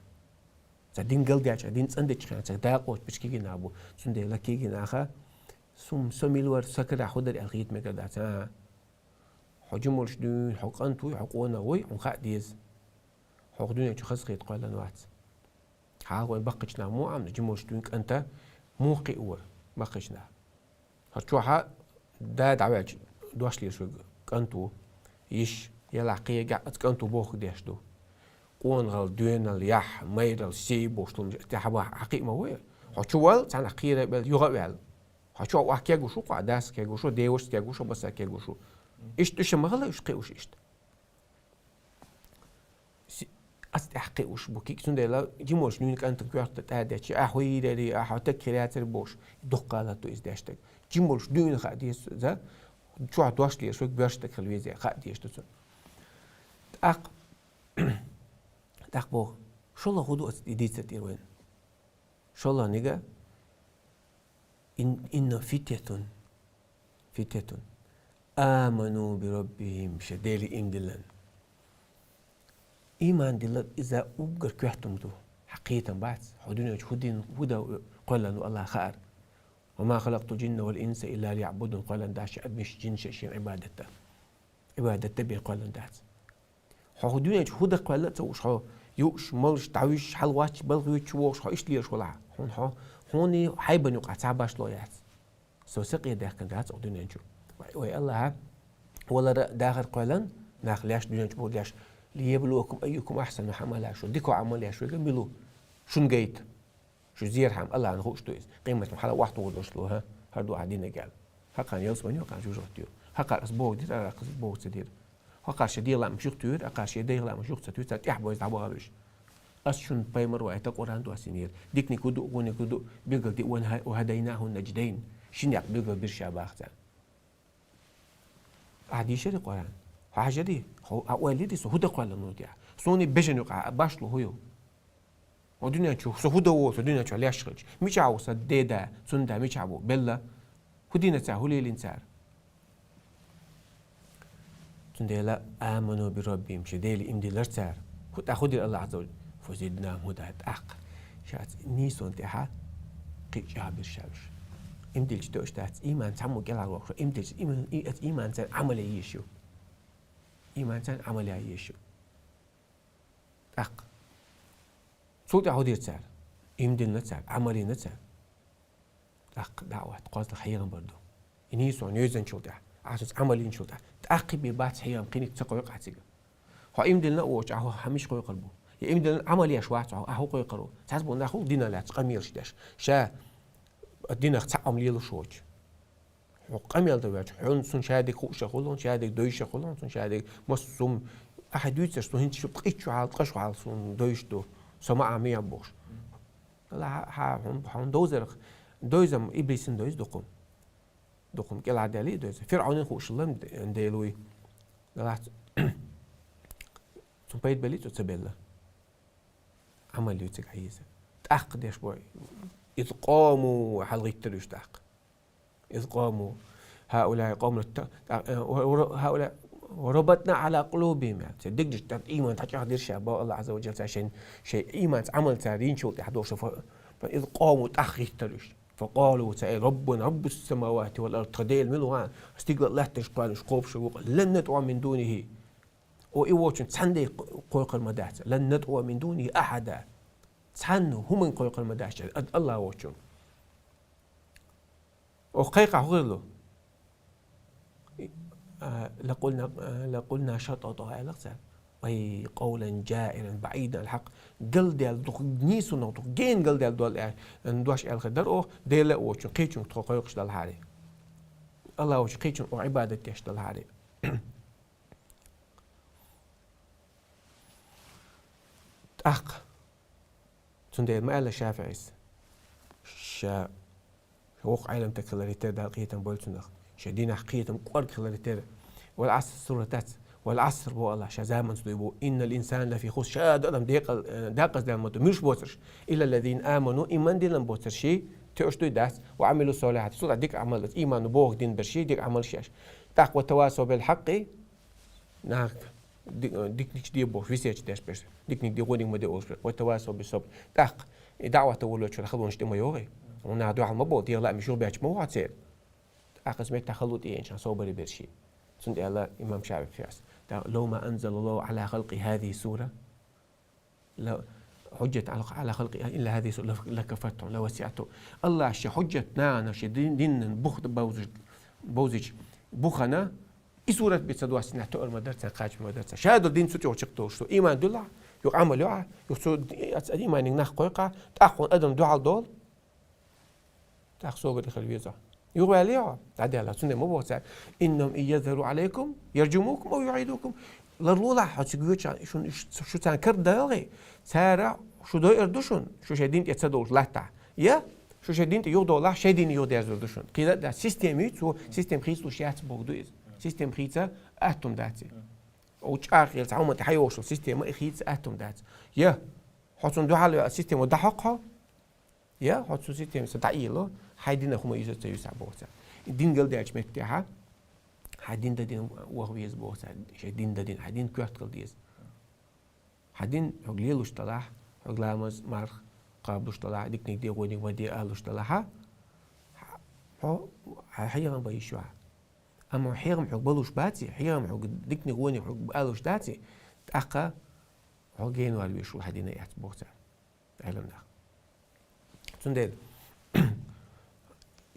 Цхьа дин галдаьлча, дин цӀандечу хенахь, цхьа дакъа лоцуш берш кегий нах бу. Цундела кегий наха, сум, со мила вара, сан карахь хӀун дара аьлла хета мегар дац, а? Хьо жималш дуьйна, хьо кӀант вуй, хьо къонах вуй, хьуна хаа деза. Хьо хӀокху дуьнен чу хазахета кхоьллина вац. Хьалха вайн баккхийчу наха муха Ӏамна, жималш дуьйна кӀанта муха кхиавора баккхийчу наха. ХӀара чохь а да дӀаваьлча, дош лелаш верг кӀант ву, йиш, елахь кхерагахь оцу кӀанто бохург деш ду. Къонахалла, доьналла, яхь, майралла, сий бохуш долу тӀехь а бахь, хьан кхиа ма ву и? Хьо чу вал, цхьанхьа кхера а бел, юха а ваьлла. Хьо чохь охьа кегуш ву, кху дас кегуш ву, девашас кегуш ву, масса кегуш ву. Иштта уьш ма хала уьш кхиуш иштта. Си-, ас тӀехь кхиуш бу киг, цундела жималш нуьйна кӀантана коьрта тӀаьдечи, ахь хӀун йийрарий, ахь хьо таг хир яцарий бохуш, дуккха гӀалат ду иза деш дерг. Жималш дуьйна хаа деза, чохь дош лелаш верг боьрша стаг хила веза, хаа дезаш ду цунна. ТӀаккха, тӀаккха боху, шолгӀа хӀун ду оцу и дийцар тӀера вайна? ШолгӀаниг, ин-, инна фитятун, фитятун, аману би раббихим, ша Деле ийман диллина. Ийман диллар иза уггар коьрта хӀума ду. Хьан кхетам бац, хьо дуьнен чу хӀун дина, хӀун дан кхоьллина ву Аллах хаар. وما خلقت الجن والإنس إلا ليعبدون, кхоьллина дац ши адамаш, жинаш шийна Ӏибадат де. Ӏибадат де бен кхоьллина дац. Хьо хӀу дуьнен чу хӀу де кхоьллина а ца вуш, хьо юуш, малаш, дӀавуьш, хьалвач, балха вуьйцуш вогӀуш, хьо иштта лелаш валахь. Хьуна хьо, хьуна хьайбан юкъахь цхьа башхало яц. Со сакъердехкар дац хьо дуьнен чу. Вай, вай АллахӀа, валар а, дахар а кхоьллина, нах леш дуьнен чу бу леш. ليبلوكم أيكم أحسن عملا, шу дика Ӏамал еш верг мила ву, шуна гайта. Шу зерхьама АллахӀна хууш ду иза. Къематдийнахьа хьала охьатохаргдолаш ло, хӀа? ХӀара ду ахь динарг аьлла. ХӀокхарна ялсамани ю, кхарна жожагӀате ю. ХӀокхар ас бохург дир, ара кхарна бохург ца дир. ХӀокхар шоай дегӀа лаамаш юхатуьйхир, ара кхарна шоай дегӀа лаамаш юха ца туьйхир, цар тӀехьа бовза дӀабахалуш. Ас шуна пайхамар ваийта, Къуръан доссийнера. Диканиг хӀу ду, вониг хӀу ду, билгал де, وهديناه النجدين. Шин никъ билгал бир ша боху царна. Ахьа дийшарий Къуръан? Хьо хьажарий? Хьо, хьо ойла йирий со хӀу де кхоьллина ву техьа? Суна бежана юкъахь башхало хӀу ю? Хьо дуьнен чу, со хӀу де волу, со дуьнен чу леш хилча, мичахь ву сан деда, цун да мичахь ву, белла? ХӀу дина цара, хӀу лелийна цара? Цундела آمنوا بربهم, шоай Деле иман диллира цара. ХӀу тӀаккха хӀу дира АллахӀа Ӏазза ва Жалла? فزدناهم هدى, тӀаккха шаьш нийсонна тӀехьа кхин а чӀагӀбира ша уьш. Иман диллича тоъаш дац, иман цхьаммо кӀелхьарвоккхуш, иман диллича, иман, и, иман царна Ӏамал ян езаш ю. Иман царна Ӏамал ян езаш ю. ТӀаккха. Цул тӀаьхьа хӀу дира цара? Иман диллина цара, Ӏамал йина цара. ТӀаккха даӀват, кхозлагӀа хьехам бар ду. И нийсо йовзанчул тӀаьхьа, ахь цунца Ӏамал йинчул тӀаьхьа, тӀаккха бен бац хьехам, кхин никъ ца кхойкху ахь цига. Хьо иман диллина а воцуш, ахь хӀу хьамиш кхойкхур бу? Я иман диллина Ӏамал еш вац хьо, ахь хӀу кхойкхур ву? Цхьацца бу нах хул динах лаьцна къамелаш деш. Ша динах цхьа Ӏамал лелаш воцуш. Хьо къамел дан ваьлча, хьуна цунна шадерг хууш а хуьлу, шадерг девзаш а хуьлу, цунна шадерг массо а хӀума, ахьа дуьйцурш, цунна хӀинца шу ткъа итт шу хьалха, ткъа шу хьалха суна девзаш ду, со ма Ӏа ма ем бохуш. Ала хьа, хьа, хьуна, хьуна довзарх, довзам иблисана довза дукха хӀума. Дукха хӀума кӀелхьардаьлла а довза. ФирӀавнна хууш хилла Дела вуй. Ала цунна пайда беллий цо, ца белла? Ӏамал ю цига хьийза. ТӀаккха деш бой. إذ قاموا, хьалгӀиттира уьш тӀаккха. إذ قاموا هؤلاء قوم ت-, э, و-, و-, هؤلاء وربطنا على قلوبهم, яьлла. Церан дегнаш тӀа иман дӀачӀагӀдира ша, боху АллахӀа Ӏазза ва Жалла, цара шайн, шайн иман, Ӏамал цара йинчул тӀаьхьа долуш, фа-, فإذ قاموا, тӀаккха гӀиттира уьш. فقالوا, цара элира: ربنا رب السماوات والأرض, тхан Дела мила ву, стигала а лаьттанаш кхоьллина уьш кхобуш ву, لن ندعو من دونه. О, и воцчунна цхьанне а кхойкхур ма дац. لن ندعو من دونه أحدا. Цхьанна хӀуманна кхойкхур ма дац, ад-, АллахӀ воцчунна. Оха кхайкхахь хӀу хир ду? А, لقلنا, а, لقلنا شططا, аьлла цара. أي قولا جائرا بعيدا عن الحق. Галдаьлла, дукха нийсонах, дукха гена галдаьлла дола, а, дош аьлла хир дара оха, Дела а воцчунна, кхечуьнга тхо кхойкхуш далахьарий. АллахӀ воцчунна, кхечуьнга оха Ӏибадат деш далахьарий. ТӀаккха. Цундела ма аьлла ШафиӀис: ша воккха Ӏеламстаг хиларе терра Дала кхетам бойла цунах. Шен динах кхетам кӀорга хиларе терра. والعصر, сура дац. والعصر, боху АллахӀа, ша заманца дуй боху. إن الإنسان لفي خسر. Ша адам декъал-, э, декъаздаьлла ма ду, муьлш боцурш. إلا الذين آمنوا, иман диллина боцурш, тоъаш дуй дац. وعملوا الصالحات, цул тӀаьхьа дика Ӏамал, иман боху дин берш, дика Ӏамалш еш. ТӀаккха وتواصوا بالحق, нах ди-, диканиг де бохуш, весеташ деш берш, диканиг де, вониг ма де олуш берш, وتواصوا بالصبر. ТӀаккха и даӀвата волочуьра халонаш тӀе ма йогӀий. Хьуна наха дуьхьал ма бо, дегӀа лаамаш юхабаьлча ма вахьа церан. ТӀаккха иза меттахь хала ву тӀеенчан собаре берш. Цундела имам ШафиӀис: لو ما أنزل الله على خلقه هذه السورة, لا حجة على خلقه إلا هذه السورة لكفتهم لوسعتهم. АллахӀа шен хьуджат нахана, шен дин-, динан бух бовзуш-, бовзийча бухана, и сурат бен ца доссийна тоъар ма дара царна, кхача ма дара царна. Ша долу дин цу чӀогӀа чекхдолуш ду. Иман дуьллахь, юха Ӏамал йохь, юха цу ди-, иманиг нах кхойкхахь, тӀаккха хьуна адам дуьхьал долу. ТӀаккха собаре хила веза. Юхаваьллий хьо? ДӀадаьлла. Цундела ма боху цара: إنهم إن يظهروا عليكم يرجموكم أو يعيدوكم. Ларлолахь, хьо цига воьдуш, шуна, шу царна карадалахь, цара шу дойур ду шуна, шу шайн дин тӀе ца долуш латтахь. Я шу шайн дин тӀе юхадолахь, шайн дин юхадерзор ду шуна. КхидӀа а дац, система ю, цо система хийцалуш яц бохург ду иза. Система хийца атта хӀума дац и. О, чӀагӀ хилла цхьа хӀуманна тӀе хьайогӀуш йолу система и хийца атта хӀума дац. Я хьо цунна дуьхьал веа, система дӀахьокху хьо, я хьо цу системаца дӀаийла, хьайн динах хӀума юьзур ца юьсахь боху цара. Дин галдаьллачу меттехьа, хьайн дин дан дина ваха веза боху цара, шайн дин дан дина, хьайн дин коьрта хила деза. Хьайн дин хьоьга лелош далахь, хьоьга ламаз, марха кхабалуш далахь, диканиг де, вониг ма де алуш далахьа, Хьо хьехам бан йиш ю хьа. Амма хьехам хьога балуш баций, хьехам хьога диканиг вониг хьога алуш даций, тӀаккха хьо генвар веш ву хьа дина яц боху цара. Ӏелам нах. Цундела,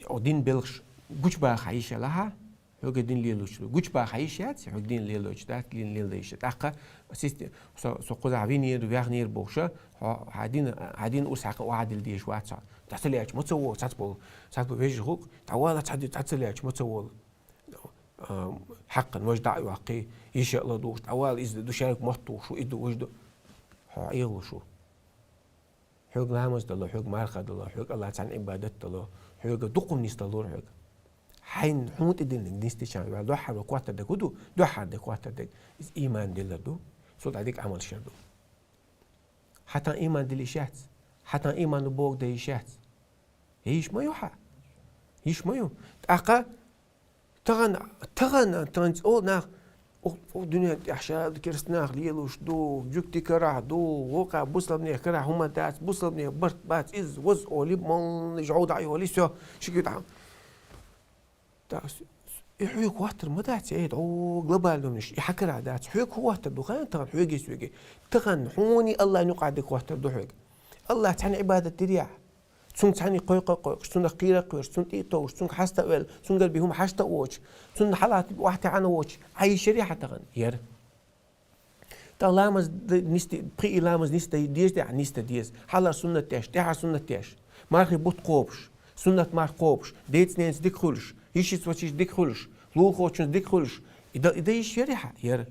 о дин белхаш гучбаха хьа йиш ялахьа, хьога дин лелочу. Гучбаха хьа йиш яц, хьога дин лелочу, дац дин лелда йиш. ТӀаккха систе-, со, со кхузахь винера, вяхнера бохуша, хьо, хьа дин, хьа дин урс хьакха охьадилла дезаш вац хьо. Ца лечу, ма ца во, цац болу, цац болу вежа гӀуллакх, тӀавала ца ди-, ца лечу, ма ца волу. А, хьаккхана важа дӀа а йоккхий, йиш а ладугӀуш, тӀавала иза ду, шайга мотт тухуш ву, и ду, важа ду. Хьо Ӏехалуш ву. Хьоьга ламаз дало, хьоьга марха дало, хьоьга Аллах цхьаьна Ӏибадат дало, хьоьга дукха нис далора хьоьга. Хьайн хьуна тӀедиллинарг нисдича ваьлла, дуьххьара коттар дерг хӀун ду? Дуьххьара дерг коттар дерг. Иза ийман дилар ду, цул тӀаьхьа дика Ӏамал шер ду. Хьан тан ийман дилла йиш яц? Хьан тан ийман богу дан йиш яц? Йиш ма ю хьа. Йиш ма ю. ТӀаккха тахана, тахана, тахана цӀо нах, у, у дуьнен тӀехь ша керста нах лелуш ду, жуьгти карахь ду, вокха бусалбанех карахь хӀума дац, бусалбанех барт бац, иза ваза оли, молла жӀов дӀа а йоли, всё, ши куьтахь. Так, с-, с-, и хьоьга хӀоттар ма дац, э, дӀо глобально ниш, и хьан карахь дац. Хьоьга хӀун хӀоттар ду, хан тахана хьоьгий соьгий. Тахана хьуний Аллахьан юкъахь дика хӀоттар ду хьоьга. Аллахь цхьаьна Ӏибадат дирехь. Цунга цхьаьна кхойкху а кхойкхуш, цунах кхийра а кхоьруш, цунна тӀе а товш, цунга хьаста а велла, цунгара бен хӀума хьашта а воцуш, цунна хьалат охьатаьӀна а воцуш, Ӏа йиш яри хьан тахана? Яра. ТӀаккха ламаз д-, нисде-, пхи и ламаз нисде деза, тӀехь нисде деза. Хьалар суннат деш, тӀехьар суннат деш. Мархи бутт кхобуш, суннат марх кхобуш, деца-ненаца дика хуьлуш, йишица-вачица дика хуьлуш, лулахочунца дика хуьлуш. И дан, и дан йиш яри хьан? Яра.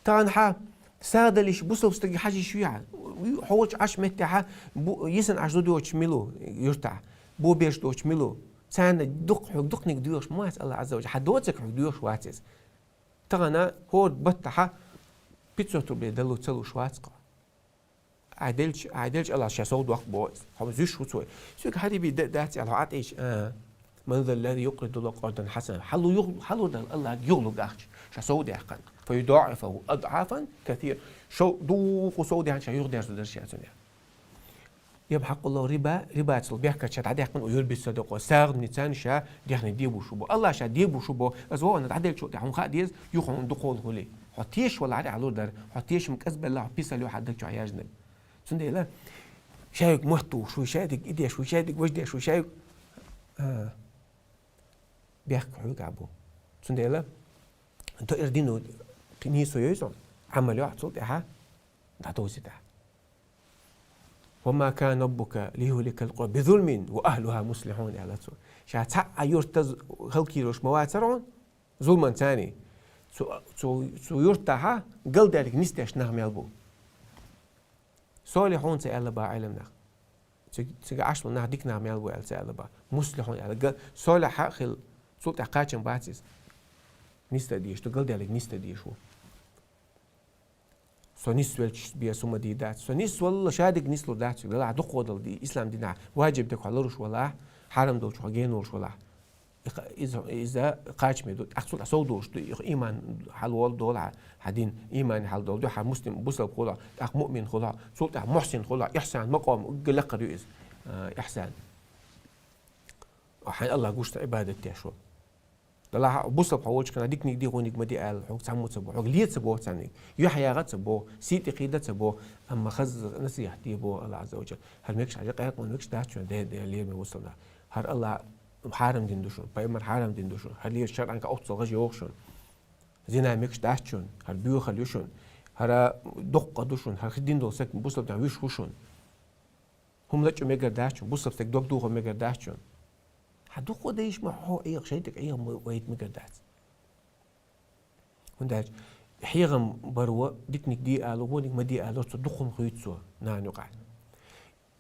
Тахана хьан сагӀа дала йиш, бусалба стаге хьажа йиш ю хьан? Хьо волчу Ӏаш меттехь бу-, йисина Ӏаш зуда йоцуш мила ву юьртахь? Бо берш доцуш мила ву? Царна дукха хьоьга дукханиг доьхуш ма вац Аллахь Ӏазза ва Жалла. Хьан доцург хьоьга доьхуш вац иза. Тахана хӀора баттахьа пятьсот рублей далла ца луш вац-кх. Ай делча, ай делча Аллахь ша сов доккху боху иза. Хьо зуьйш ву цой. Соьга хьариби де-, дац аьлла, хьо Ӏа тӀе йича, а. «Ман заллази юкъридуллахӀа къардан хьасана». Хьан лу юх-, хьан лур дала Аллахьга юхалург ахча? Ша сов даьккхина. «ФайудаӀифахӀу адӀафан касира». Шо дукха сов даьккхина ша юхадерзо дара ша цунна. «ЯмхьакъуллахӀу риба», риба цул бехкача дӀадаьккхина, у юрби садакъо, сагӀанца ша дехне дебуш ву бо. Аллахь ша дебуш ву бо, аса вована дӀаделчул тӀехь хьуна хаа деза, юха хьуна дукха хьулхули. Хьо тешаш валахьара хьан лур дара, хьо тешам кӀезбелла, хьо писал ю хьан даг чохь яжнаг. Цундела шайга мотт тухуш ву, шайдиг и деш ву, шайдиг важа деш ву, шайга, а, бехк хьоьгахь бу. Цундела тоъир дино нийсо йойзу, Ӏамал йохь цул тӀаьхьа дӀадовзийтахь. «Ва ма кана раббука лиюхликал къура бизулмин ва ахлухӀа муслихӀун», аьлла цо. Ша цхьа а юрт хӀаллакйойтуш ма вацара хьуна, зулман царний. Цу, цу, цу юртахьа галдаьллиг нисдеш нах мел бу. «СолихӀун» ца аьлла бах Ӏелам нах. Циг-, цига Ӏаш болу нах дика нах мел бу аьлла ца аьлла бах. «МуслихӀун» аьлла. Га-, солихь а хила, цул тӀаьхьа кхачам бац иза. Нисдан дезаш ду, галдаьллиг нисдан дезаш ву. Со нисвелчаш бен со ма дийр дац. Со нисвалла шадерг нислур дац. Делахь дукхо дала ди-, ислам динахь важиб дерг хьо луруш валахь, хьарам долчу хьо гена волуш валахь. И кха-, иза, иза кхачаме ду. ТӀаккха цул тӀаьхьа сов долуш ду. И ийман хьалволу долу хьан, хьан дин, ийман хьалдолу ду, хьан муслим, бусалба хуьлу, тӀаккха муъмин хуьлу, цул тӀаьхьа мухьсин хуьлу, ихсан, макъом угга лакхара ю иза, а, ихсан. Хьайн Аллах гуш ца Ӏибадат деш ву. Далахь бусалба хьо волчу хенахь диканиг де, гӀуниг ма де аьлла, хьоьга цхьаммо ца боху, хьоьга ле ца боху царниг, юьхь ягӀа ца боху, сий тӀе кхийда ца боху, амма хаза насихьат де боху Аллах Ӏазза ва Жалла. ХӀара мегаш хьажа къаьркъа мегаш дац шуна, де, де, лераме вусалла. ХӀара Аллах хьарам дина ду шуна, пайхамар хьарам дина ду шуна, хӀара лераш шарӀанга оццул гӀажа йоху шуна. Зина мегаш дац шуна, хӀара боьхалла ю шуна, хӀара доккха ду шуна, хӀара хи дина долу саг бусалба дина вуьш ву шуна. ХӀума лачкъа мегар дац шуна, бусалба стаг дог духар мегар дац шуна. Хьан дукха дайша ма хьо Ӏеха, шайтӀа Ӏеха ма вайта мегар дац. ХӀунда аьлча хьехам баро, диканиг де ало, гӀуниг ма де ало, цо дукха хӀума хуьйцу цо, нана юкъахь.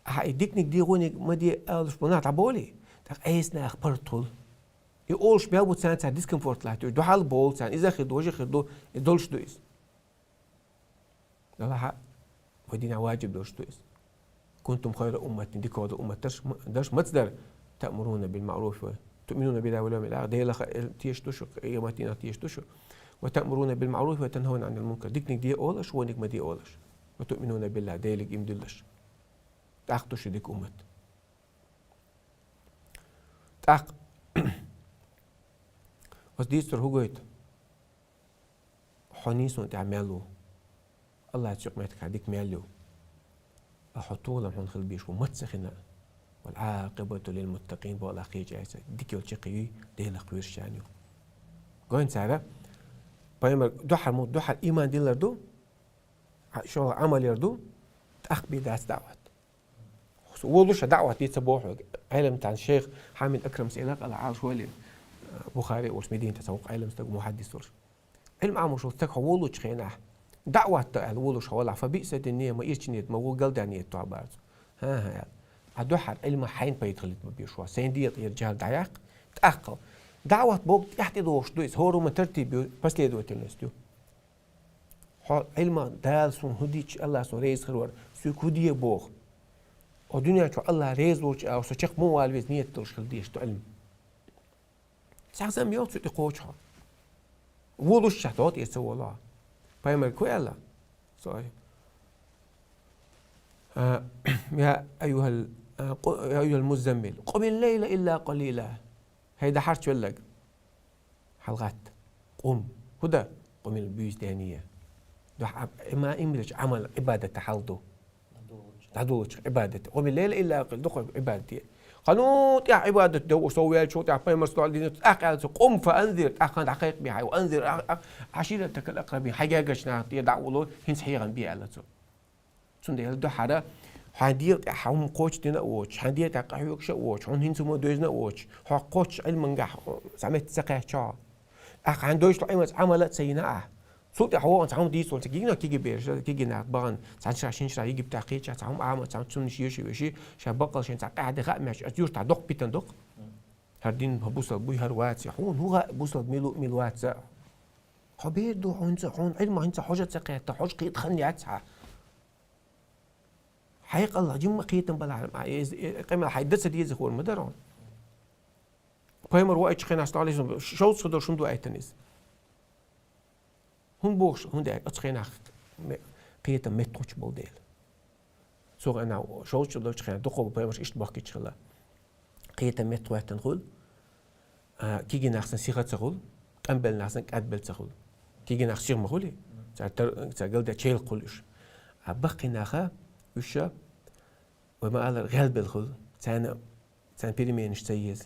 Ахьа и диканиг де, гӀуниг ма де алуш болу нах дӀаболий, тӀаккха айса нах паргӀат хуьлу. И олуш мел бу царна, царна дискомфорт латтош, дуьхьал болу царна, иза хир ду, важа хир ду, и долуш ду иза. Далахьа, вай динехь ваджиб долуш ду иза. «Кунтум хайра умматин», дика долу уммат дарш, дарш маца дара: «Таъмуруна бил маъруфи ва туъминуна биллахи вал явмил ахир». Делах тешаш ду шу, къематдийнах тешаш ду шу. «Ва таъмуруна бил маъруфи ва танхауна анил мункар». Диканиг де олаш, вониг ма де олаш. «Ва туъминуна биллахи», Делиг им диллаш. ТӀаккха ду шу дика уммат. ТӀаккха База дийцар хӀу гойту? Хьо нийсонан тӀехь мел ву. Аллахьца юкъаметтигехь дика мел ю. А хьо толам хьуна хила безаш ву маца хина. «Вал-Ӏакъибату лил-муттакъин», боху Аллахь кхечу аьлча, дика йолу чаккхе юй, Делах кхоьруш ю. Гойн цара, пайхамар дуьхьал мо, дуьхьал ийман диллар ду, а, шолгӀа Ӏамал яр ду, тӀаккха бен дац даӀват. Волуш а даӀват де ца боху хьоьга. Ӏелам тхан шайх Хьамид Акрамс элира, Аллахь Ӏалаш вале, Бухари олуш Мединате цхьа вукху Ӏелам стаг, мухьаддис волуш. Ӏилма Ӏамош волу стаг хьо волучу хенахь, даӀват дан аьлла волуш хьо валахь, фа биъсати нийя, ма ирча нийят, ма ву галдаьа нийят тохьа бац. ХӀан-хӀа аьлла. Ахьа дуьххьара Ӏилма хьайна пайда хилийта ма безаш ву. Сайн дегӀан тӀера жал дӀаяккха, тӀаккха. ДаӀват боху тӀаьхьа тӀедогӀуш ду иза, хӀораммо тартиб ю, последовательность ю. Хьо Ӏилма, Дала суна хӀун дича, Аллахь суна реза хир вара, соьга хӀун де боху. О дуьнен чохь Аллахь реза волчу агӀор со чекх муха вала веза нийят долуш хила дезаш ду Ӏилма. Цхьа зама йоху цу тӀе кхочу хьо. Волуш чохь догӀу тӀера ца волу хьо. Пайхамар ку аьлла? Со, а, я айюхал, а, къу-, я айюхал муззаммил, къумил лайла илла къалила. ХӀей, дахьарчу веллаг. ХьалагӀатта. Къум. ХӀун дан? Къумил буьйса дания. Дуьхьа Ӏима-, имлачу Ӏамал, Ӏибадат хьал ду. ДӀадолучу Ӏибадат. Къумил лайла илла къил-, дукха Ӏибадат е. Ханна тӀехь Ӏибадат де, сов ваьллачул тӀехь пайхамар саллаллаху алейхи ва саллям тӀаккха аьлла цо: «Къум фа анзир», тӀаккха дӀакхайкхабе хьайн, «ва анзир а-, а-, Ӏаширатакал акрабин», хьайн гергарчу нахана тӀера дӀа а волу, хӀинца хьехам бе аьлла цо. Цундела дуьххьара, хьайн дегӀан тӀехь хӀума кхочушдина а воцуш, хьайн дегӀан тӀехь къахьоьгуш а воцуш, хьуна хӀинца хӀума доьзна а воцуш, хьо кхоччуш Ӏилманехь цхьа метта ца кхаьчча хьо. Ахь хьайн дойчу Ӏилманца Ӏамал а ца йина ахь. Цул тӀаьхьа вогӀун цхьа хӀума дийца волчу кегийна, кегий бераш, кегий нах бахана, цхьана шарахь, шина шарахь Египтехь кхечахь, цхьа хӀума Ӏама, цхьа хӀума цунна йиша веши, ша баккъал шайн цхьа къаьхьа де хаа меш, аса юьртахь доккха питана доккха. ХӀара дин хӀа бусалба буй, хӀара ваций, хьуна хӀун хаьа бусалба мила, мила вац а? Хьо бер ду хьуна, хьуна Ӏилма хӀинца хьожа ца кхетта, хьожа кхета хан яц хьан. Хьекъал жимма кхетам балахь, а, э, э, къамел хьайн дан ца деза хӀора ма дара хьуна. Пайхамар ваийтчу хенахь, саллаллаху алейхи ва саллям, шовзткъа долуш хӀунда ваийтина иза? ХӀунда бохуш, хӀунда аьлча, оцу хенахь ме-, кхетам меттахӀоттуш болу дела. Цу хенахь, шовзткъа долчу хенахь, дукха пайхамарш иштта бохкича хилла. Кхетам меттахӀоьттина хуьлу, а, кегий нах санна сиха ца хуьлу, тӀамбелла нах санна кӀадбелла ца хуьлу. Кегий нах сиха ма хуьлий, цара тар-, цара галде чайла хуьлу уьш. А баккхий наха уьш ша, вай ма-аллара, гӀелбелла хуьлу, царна, царна переменаш ца еза,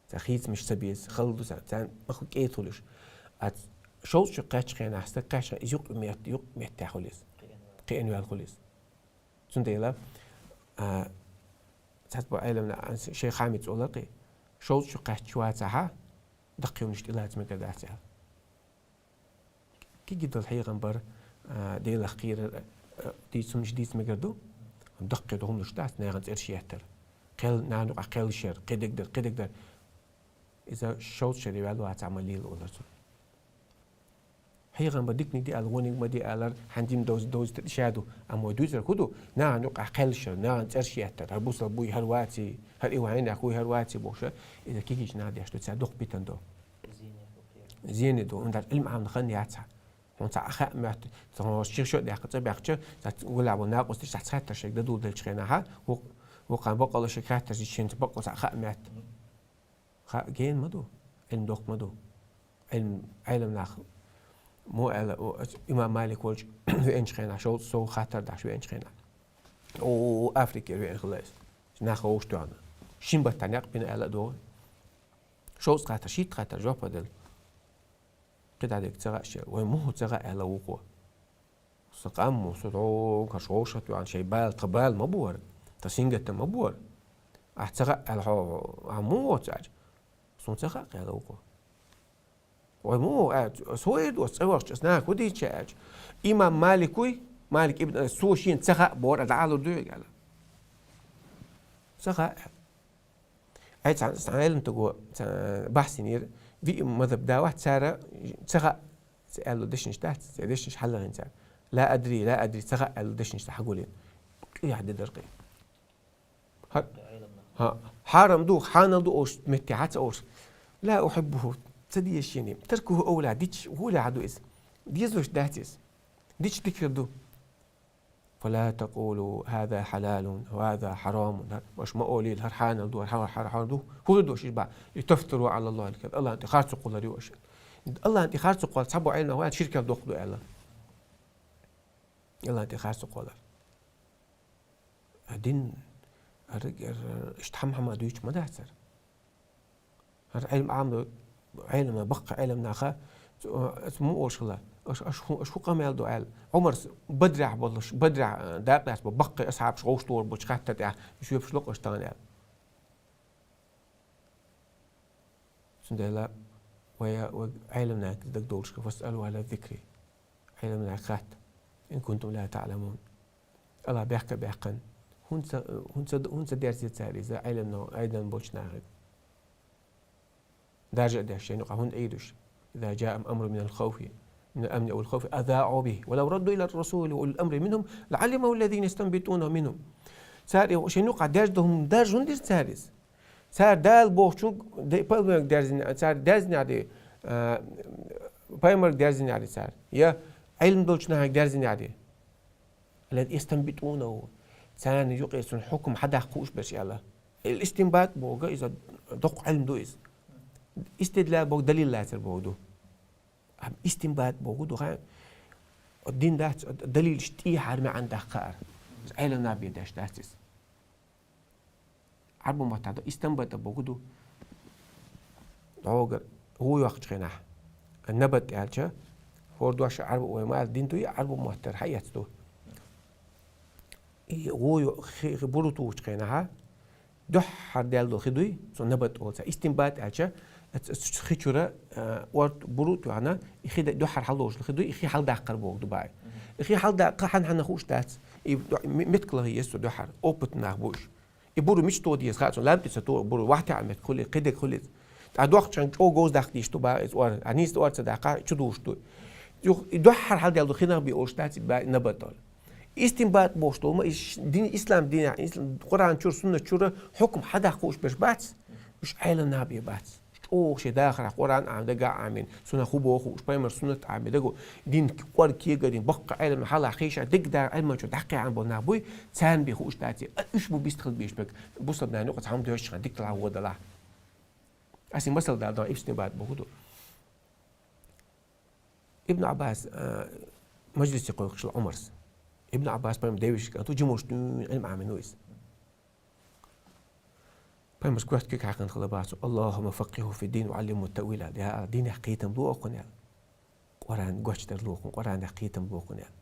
царна хийцамаш ца беза, халла ду царна, царна ма хуьлу кӀеда хуьлу уьш. А шовзткъа чу кхаьччу хенахь стаг кхаьчча, иза юкъ метта, юкъ меттехь хуьлу иза. Кхиъна ваьлла хуьлу иза. Цундела, а, цхьацца бу Ӏеламна, а, шайх Хьамица олар кхин, шовзткъа чу кхаьчча вацахьа, даккхий хӀуманаш тӀелаца мегар дац аьлла. Кегий долу хьехам бар, а, Делах кхерар, а, дийца хӀуманаш дийца мегар ду, даккхий долу хӀуманаш дац, нахана цӀераш еттар. Кхел-, нахана юкъахь кхеллашъяр, кхидерг дар, кхидерг дар. Иза шовзткъа шаре ваьлла вацахь ма лела олар цунна. Хьехам бар диканиг де аьлла, вониг ма де аьллара, хьан дин довз-, довзийтар иштта ду, амма вай дуьйцург хӀун ду? Нахана юкъахь кхеллашъяр, нахана цӀераш еттар, хӀара бусалба буй, хӀара ваций, хӀара и ву хьайнах вуй, хӀара ваций бохуш, иза кегийчу наха деш ду, цара дукха питана до. Зене ду, хӀунда аьлча Ӏилма Ӏамна хан яц хьан. Хьуна цхьа а хаа моьтту, цхьа хӀорш чиха шо а даьккха, цӀа баьхкича, цхьа гулахь болу накъосташ цхьа цхьаьттара шайга дадула делчу хенахьа, вукх-, вукхана баккъалла шайга хаьттарш, шен цхьа баккъалла цхьа а хаа моьтту. Ха-, гена ма ду, Ӏилма доккха ма ду. Ӏилма, Ӏелам нах, мо аьлла, о, имам Малик волчу веанчу хенахь, шовзткъа сов хаттар дахьаш веанчу хенахь. О, Африкера веана хилла иза. Нах вовшахтоьхна. Шина баттахь некъ бина аьлла а догӀу. Шовзткъа хаттар, шийтта хаттар жоп а делла. КхидӀа дерг ца хаьа шен, вай муха ца хаьа аьлла вукхо. Сан къам ву, со догӀу, карш вовшахтоьхна, шайн бала, тхан бала ма бу хӀара, тхан сингаттам ма бу хӀара. Ахь ца хаьа аьлла хьо, ахь муха воцу аьлча? Суна ца хаьа аьлла вукхо. Вай муха аьлча, со хӀун эр ду аса цӀа вахча, аса наха хӀун дийца аьлча? Имам Малик вуй, Малик ибн Анас, цо шена ца хаьа бохура, дӀаалур дуй аьлла? Ца хаьа аьлла. Ай, цхьа, цхьа Ӏеламстаго, цхьа бахьс йинера, виъ мазхӀаб да вац, цара ца хаьа ца аьлла дешнаш дац, церан дешнаш хьалахийна цара. Ла адри, ла адри, ца хаьа аьлла дешнаш ца хьагулйина. Къияхь де дара кхин. ХӀа-, хӀа-, хьарам ду, хьанал ду олуш метте хьа ца олуш. Ла ухьиббуху, ца деза шена. Таркуху авла, дича хӀун лаьа ду иза? Дезалуш дац иза. Дича дика хир ду. «Фала такъулу хӀаза хьалалун, хӀаза хьарамун». Аша ма олийла, хӀара хьанал ду, хӀара хьа-, хьара хьанал ду. ХӀун ду аша иза бахьа? «Литафтару Ӏала Аллахил казиб». Аллахьна тӀе харцо кхуллар ю аша. Аллахьна тӀе харцо кхоллар цхьаболча Ӏеламнаха вац, ширкал доккха ду аьлла. Аллахьна тӀе харцо кхоллар. А дин, ар-, ар-, иштта хӀама-хӀама дуьйцуш ма дацар. ХӀара Ӏилма Ӏамадо, Ӏилма, баккхий Ӏилманаха, цу-, цу му олуш хила, аш, аш хӀу-, аш хӀу къамел ду аьлла. Ӏумарс Бадрехь болуш, Бадрехь, э, дакъа лаьцна бо баккхий асхьабаш гӀовшто вар болчу хаттар тӀехь, уьш вепаш локхуш тахана аьлла. Цундела вай, вай Ӏилманех дагадовлуш хила, «Фасъалу ахӀла зикри». Ӏилманех хатта, «ин кунтум ла таӀламун». Аллахь бехк а баьккхина, хӀунда ца, хӀунда ца, хӀунда ца дерзий цара иза Ӏилманех айдан болчу нахе? Даржа а деш, шайна юкъахь хӀунда Ӏийдуш? «Иза жаахум амрун минал хавфи, минал амни авил хавфи, азаӀу бихӀи, ва лав раддухӀу илар расули ва улил амри минхӀум, лаӀалимахӀу ллазина ястанбитуна минхӀум». Цара и шайна юкъахь дерзо хӀума даржа хӀунда дира цара иза? Цара Дала бохучунга де-, пайхамарга дерзина, цара дерзинехь де, а, пайхамарга дерзинехь де цара. Я Ӏилма долчу нахе дерзинехь де. Лан истанбитуна, царна юкъе цунна хьукам хьадаккха хууш берш аьлла. Ил истинбат боху иза доккха Ӏилма ду иза. Истидлал боху далил лацар боху ду. Амма истинбат боху ду хан дин дац, далилаш тӀехьара маьӀна даккхар. Иза Ӏилманех бен деш дац иза. Ӏарбу маттахь ду, истанбата боху ду. ДӀогара гӀу йоккхучу хенахь. Набат аьлча, хӀора дош Ӏарбу вай ма аьлла, дин ду и Ӏарбу маттара хьаэцна ду. И гӀу йо-, хи, хи буру тухучу хенахьа, дуьххьара даьлла долу хи дуй, цо набат олу цара. Истинбат аьлча, ц-, ц-, хи чуьра, а, орта буру а тоьхна, и хи д-, дуьххьара хьалдолуш хи дуй, и хи хьалдаккхар боху ду баьи. И хи хьалдаккха хьан-хьанна хууш дац. И ду-, м-, меттиг лахе еза цо дуьххьара, опытный нах бу уьш. И буру мича тоха деза хаьа цунна, лам тӀе ца тоха буру, вахтехь а меттиг хуьлий, кхидерг хуьлий. ТӀаккха доккхачарна чӀогӀа говза даккха дийш ду баьи иза ор, а нийса ор ца даккхахь, чу дуьйлуш ду. Юха и дуьххьара хьалдаьлла ду хи нах бен олуш дац и баьи набат олу. Истинбат бохуш долу ма, и ш-, дин, ислам динехь, ислам, Къуръан чуьра, суннат чуьра хьукам хьадаккха хууш берш бац, уьш Ӏелам нах бен бац. ЧӀогӀа шен дахарехь Къуръан Ӏамийна, дагахь Ӏамийна, цунах хӀун боху хууш, пайхамар суннат Ӏамийна дагахь, дин кӀорггера дин, баккхий Ӏелам хьалха кхийша, дагахь Ӏилманчу дӀакхехьна болу нах буй, царна бен хууш дац и. А уьш бу бистхила беш берг, бусалба нахана юкъа цхьа хӀума доьшучу хенахь дика лахьа вон далахь. Ас и масал дала дан, истинбат боху ду. Ибн Ӏаббас, а, мажлисе кхойкхуш Ӏумарс. Ибн Ӏаббас пайхамар девешка кӀант ву, жималш дуьйна Ӏилма Ӏамийна ву иза. Пайхамарс коьрта куьг хьаькхна хила бацу: «Аллахумма факкиху фи дин ва Ӏаллимху таъвила». Я Аллах, динехь кхетам ло кхунна аьлла. Къуръан гочдар ло кхунна, Къуръанехь кхетам ло кхунна аьлла.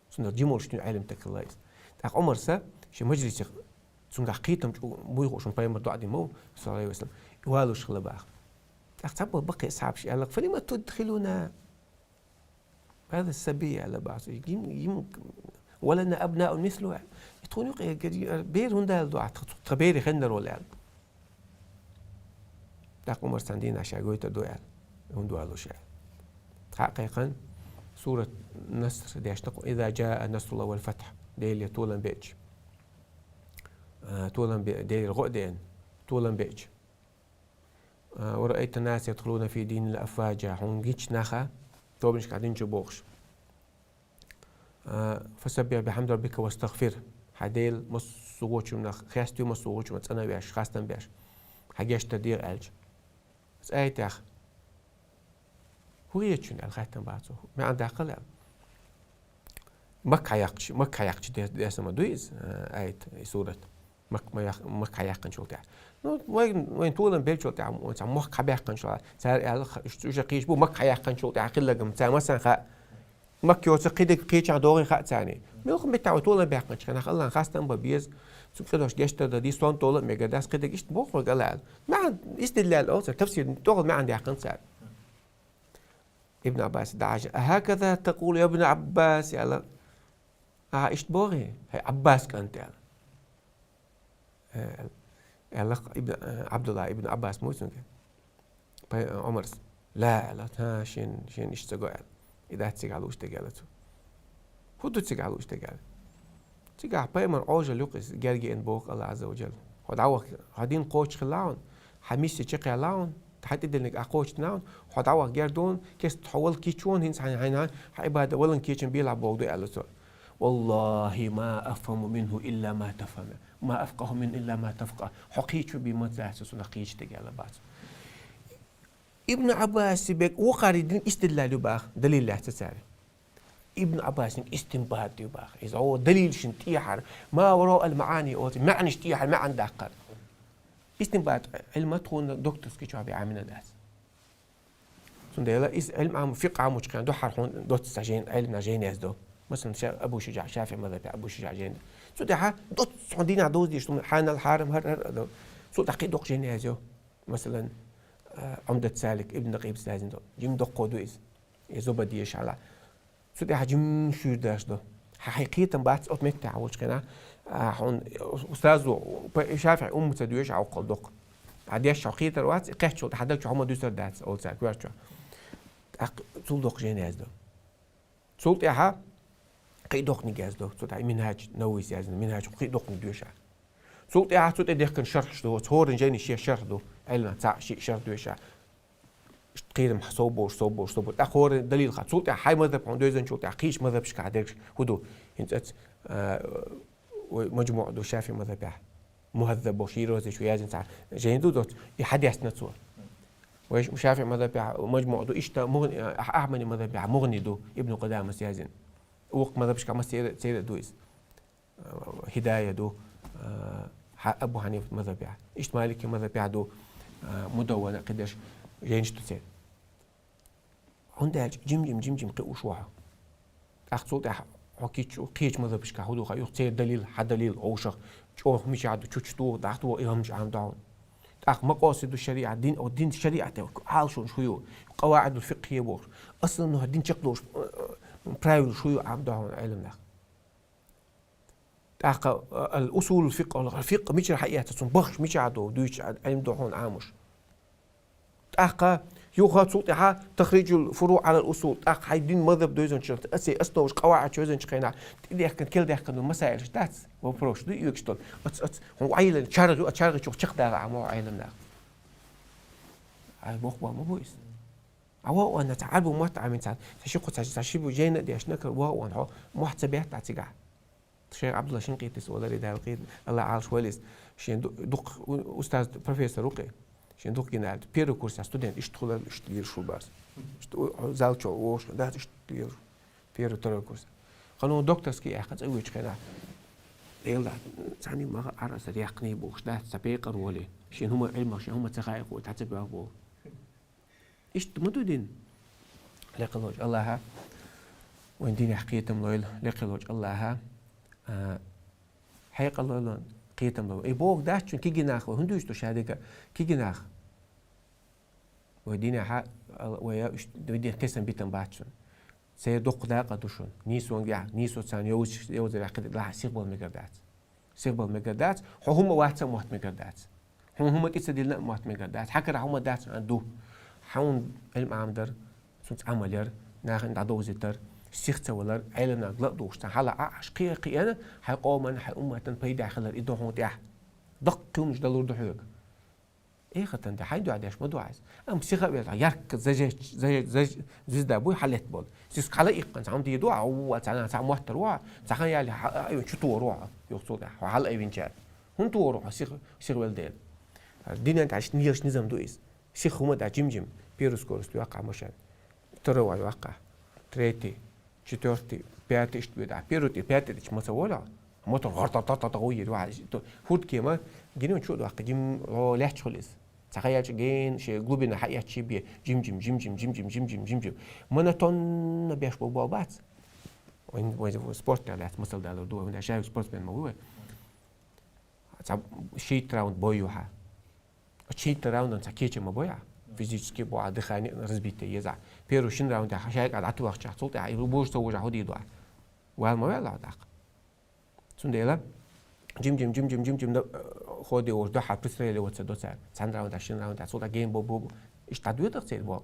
Цундела жималш дуьйна Ӏилма таг хила иза. ТӀаккха Ӏумарса шен мажлисехь цуьнгахь кхетам чӀу буй хууш, пайхамар доӀа дина ма ву, саллаллаху Ӏалайхи ва саллам, и валуш хила баха. ТӀаккха цхьаболу баккхий асхьабаш аьлла: «Фалима тудхилуна хаза сабий», аьлла баха. Йим, йим, «ва лана абнаун мислу», аьлла. И тхуна юкъа эггара бер хӀунда аьлла ду ахь, тха, тха бере хеннар волу аьлла. ТӀаккха Ӏумарс цхьана дийнахь ша гойтур ду аьлла, хӀунда валуш аьлла. Цхьаъ кхайкхина, сурат Наср дешна кху: «Иза жаа насруллахи вал фатхь», Деле толам беача. А, толам бе-, Делера гӀо а деана, толам беача. А, «ва раайта ннаса ядхулуна фи диниллахи афваджа», хьуна гича наха, тобанашкахь дин чу бохуш. А, «фасаббихь бихьамди раббика вастагъфир». Хьайн Дела массо а гӀочунах хестий, массо а гӀочунах цӀанвеш, хастам беш. Хьайн гечдар дегӀа аьлча. Цу аятех хӀун хета шуна аьлла, хаьттина баха цо. МаьӀна даккхал аьлла. Макка хьаяккхачу, Макка хьаяккхачу де-, десна ма дуй иза, а, аят, и сурат. Мак-, ма ях-, Макка хьаяьккхинчул тӀаьхьа. Ну, вайн, вайн толам беллачул тӀаьхьа, вайн цхьа мохк хьабаьккхинчул, цара аьлла, ш-, ш-, ша кхийча бу, Макка хьаяьккхинчул тӀаьхьа хилларг-м цара массарна хаьа. Макка йоцург кхидерг кхечахьа догӀий хаьа царна. Муьлхха меттехь вай толам баьккхинчу хенахь, Аллахьна хастам бан беза, цу кӀедош гечдар дан деза, сонта долу а мегар дац, кхидерг иштта бохург ала аьлла. МаьӀна истидлал олу цара, тафсир, тӀехула маьӀна даьккхина цара. Ибн Ӏаббас дӀахьажа: «Ахьаказа такъулу я Ибн Ӏаббас?» аьлла. «Ахьа иштта бохий, хӀай Ӏаббас кӀант?» аьлла. Э, аьлла, ибн, э, Ӏабдулла ибн Ӏаббас ма ву цуьнга? Пай-, э, Ӏумарс: «Ла», аьлла, «хӀа, шен, шен иштта ца го», аьлла. «И дац цигахь лууш дерг», аьлла цо. «ХӀун ду цигахь лууш дерг?» аьлла. «Цигахь пайхамар Ӏожалла юкъа иза герга еана боху Аллах Азза ва Джалла. Хьо дӀавахка, хьан дин кхочуш хилла хьуна, хьан миссия чекхъяьлла хьуна, хьан тӀедиллинарг ахь кхочушдина хьуна, хьо дӀавахка герга ду хьуна, кеста хьо валла кийча хьуна, хӀинца хьайн, хьайн, хьайн Ӏибада валланга кийча бийла боху ду», аьлла цо. «Валлахи, ма афхаму минху илла ма тафхаму, ма афкъаху мин илла ма тафкъаху». Хьо кхийча бен ма дац цунах кхийча дерг аьлла баха цо. Ибн Ӏаббаси бегӀ вокхарий дин истидлал ю баха, далил лаьцна цара. Ибн Ӏаббасин истинбат ю баха. Иза гӀо далилшин тӀехьара, ма вараъал маӀани оцу, маьӀнаш тӀехьара маьӀна даккхар. Истинбат Ӏилма тхуна докторский чохь бен Ӏамина дац. Цундела иза Ӏилма Ӏам, фикъ Ӏамучу хенахь дуьххьара хьуна доцца цхьа жен, Ӏилмана жен яздо. Масалан, ша-, Абу Шуджаъ, ШафиӀи мазхабехь Абу Шуджаъ жен. Цу тӀехьа доцца цхьа динехь довза дезаш, хьанал, хьарам, хӀар, хӀар, хӀар. Цу тӀехь кхин доккха жен язйо. Масалан, а, Ӏумдат Салик, Ибн Накъибас язйина до. Жима доккхо ду иза. Иза зуба дезаш хьала. Цу тӀехьа жимма шуьйра даш ду. Хьан хьайн кхетам бац, оцу меттехь волчу хенахь, а, хьуна устазо, па-, ШафиӀи умма ца доьшу, хьан воккхал доккху. Хьан деш хьо кхетар вац, и кхеччул тӀаьхьа даг чу хӀума дуьсар дац, олу цара коьртачохь. ТӀаккха цул доккха жен яздо. Цул тӀаьхьа кхин доккханиг яздо. Цу тӀехь Минхьаж Нававис яздина, Минхьаж кхин доккханиг доьшу. Цул тӀаьхьа цу тӀе дехкина шархьаш ду, оцу хӀоранна жайна шен шархь ду, Ӏилман цхьаъ шиъ шархь доьшу. Иштта кхерам сов болуш, сов болуш, сов болуш. ТӀаккха хӀора далил ха. Цул тӀаьхьа хьайн мазхаб хьуна девзанчул тӀаьхьа кхечу мазхабашкахь дерг хӀун ду? ХӀинца оцу, а, вай мажмуӀ ду ШафиӀи мазхабехь. Мухаззаб бохуш, йироза чу язйина цхьа жайна ду доцу. И хьадеснина цо. Вай ШафиӀи мазхабехь мажмуӀ ду, иштта мугӀни, а, Ахьмади мазхабехь мугӀни ду, Ибн Къудамас язйина. Вукху мазхабашкахь массеран а церан а ду иза. Хидая ду, а, Хьа-, Абу Хьанифа мазхабехь. Иштта Малики мазхабехь ду, а, Мудаввана, кхидерш жайнаш ду церан. ХӀунда аьлча жим-жим, жим-жим кхиош ву хьо. ТӀаккха цул тӀаьхьа хьо кийча кхечу мазхабашкахь хӀун ду ха, юха церан далил, хьан далил, вовшах, чӀогӀа мичахь ду, чучу туху, дӀахьа туху, и хӀуманаш Ӏамадо хьуна. ТӀаккха макъасиду шариӀат, дин, о, дин шариӀате, Ӏалашонаш хӀун ю, къаваӀидул фикъхӀия бохуш, асланна дин чекхдолуш, э, э, правилаш хӀун ю Ӏамадо хьуна Ӏеламнаха. ТӀаккха, а, ал-усулул фикъхӀ, фикъхӀ мичара хьаэцна, цунна бахаш мичахь ду, дуьйцуш Ӏилма ду хьуна Ӏамош. ТӀаккха юха цул тӀаьхьа тахриджул фуру Ӏалал усул, тӀаккха хьайн дин мазхаб девзанчу, оцу основаш, къаваӀидаш девзанчу хенахь, тӀедехкина, кел даьккхина ду масаилаш дац, вопросаш ду оьгуш долу. Оц, оц, хьуна вайла чаргӀ ю, а чаргӀ чух чекхдала Ӏамо Ӏеламнаха. Ай, боккха бан ма бу иза. А вон, вон, цхьа Ӏарбо мотт Ӏамийна цхьа, цхьа ши кху, цхьа, цхьа ши бу жайна а деш, накар вон, вон, хьо, мохь ца бетта цигахь. Шайх Абдулла Шинкъитис оларе Дала кхийда, Алла Ӏалаш валис. Шен ду-, дукха у-, устаз, профессор ву кхе. Шен дукха гина аьлла, первый курсехь студент иштта хуьлура, иштта лелаш ву барс. Иштта у-, у-, зал чу вовшах дац, иштта лелаш. Первый, второй курс. Ханон докторский яьккха цӀа воьдучу хенахь. Эла, цхьаьна ма-, ара аса рехкний бохуш дац, цхьа пекъар волий. Шен хӀума Ӏилмах, шен хӀума ца хаийта, тхьа ца боьлху боху. Иштта ма ду дин. Лекхалочу Аллаха вайн динехь кхетам лойла, лекхалочу Аллаха, а, хьекъал лойла, кхетам лойла. И боху дац чун кигинах вай, хӀун дуьйцу ду ша дика кигинах? Вай динехьа, ал-, вай уьш-, вай динах кесам битам бац шун. Церан дуккха дакъа ду шун. Нийсонга яхь, нийсо царна йовзаш-, йовзар яхь, кхидӀа лахьа сихбала мегар дац. Сихбала мегар дац. Хьо хӀумма вац а мотт мегар дац. Хьуна хӀума тӀе ца диллина а мотт мегар дац. Хьан кара хӀума дац а ду. Хьуна Ӏилма Ӏамадар, цунца Ӏамал яр, нахана дӀадовзийтар, сих ца валар, Ӏеламнах ла а духуш, цхьа хьала а Ӏаш, кхе а кхиъна, хьайн къоман, хьайн умматан пайда хилар и ду хьуна тӀехь. Даккха кхуьнаш далур ду хьоьга. Эхартан де хьайн дуьхьа деш ма ду хьайса. Амма сиха а велахь, яркка зажечь-, зажечь-, заж-, звезда буй хьалетта болу. Сиска хьала иккхана, цхьа хӀума дийр ду, а, ву, а, цхьа, цхьа моттар ву, а, цхьа хан яли, хьа-, а, айван чу тохур ву, а, юха цул тӀаьхьа, хьо хьала айвинчара. ХӀунда тохур ву хьо, сиха, сиха вел дела? Динан тӀехь иштта нелаш низам ду иза. Сиха хӀума дац жим-жим, первый скорость ваккхахь машен. Второй вай ваккхахь. Третий, четвёртый, пятый иштта бе дахь. Первый тӀе, пятый тӀе чу ма ца волахь. Мотор гӀор-тӀа-тӀа-тӀа-тӀа гӀуййир вахьа. То хурткема гинон чу а доккху, жим гӀо лаьтташ хуьлу иза. Цхьа хан яьлча ген шен глубина хьаэцчи бе. Жим-жим, жим-жим, жим-жим, жим-жим, жим-жим. Монотонно беш болу боху бац. Вайн, вайн спорт тӀехь лаьцна масал далур ду вай, вайн шайга спортсмен ма ву вай. Цхьа шийтта раунд бой ю хьан. Шийтта раундана цхьа кечам ма бой ахь. Физически бу ахь, дыхание разбитое еза. Первый шин раунд ахь шайга дӀатухчахь, цул тӀаьхьа и божа ца вожа хьо дийду ахь. Вал ма ваьлла ахь тӀаккха. Цундела жим-жим, жим-жим, жим-жим, э, ходе уж дуьхьал пристреле ваца до цара. Цхьана раунд ахь, шин раунд ахь, цул тӀаьхьа гейм бо-бо-бо. Иштта дӀадоьдах церан бо.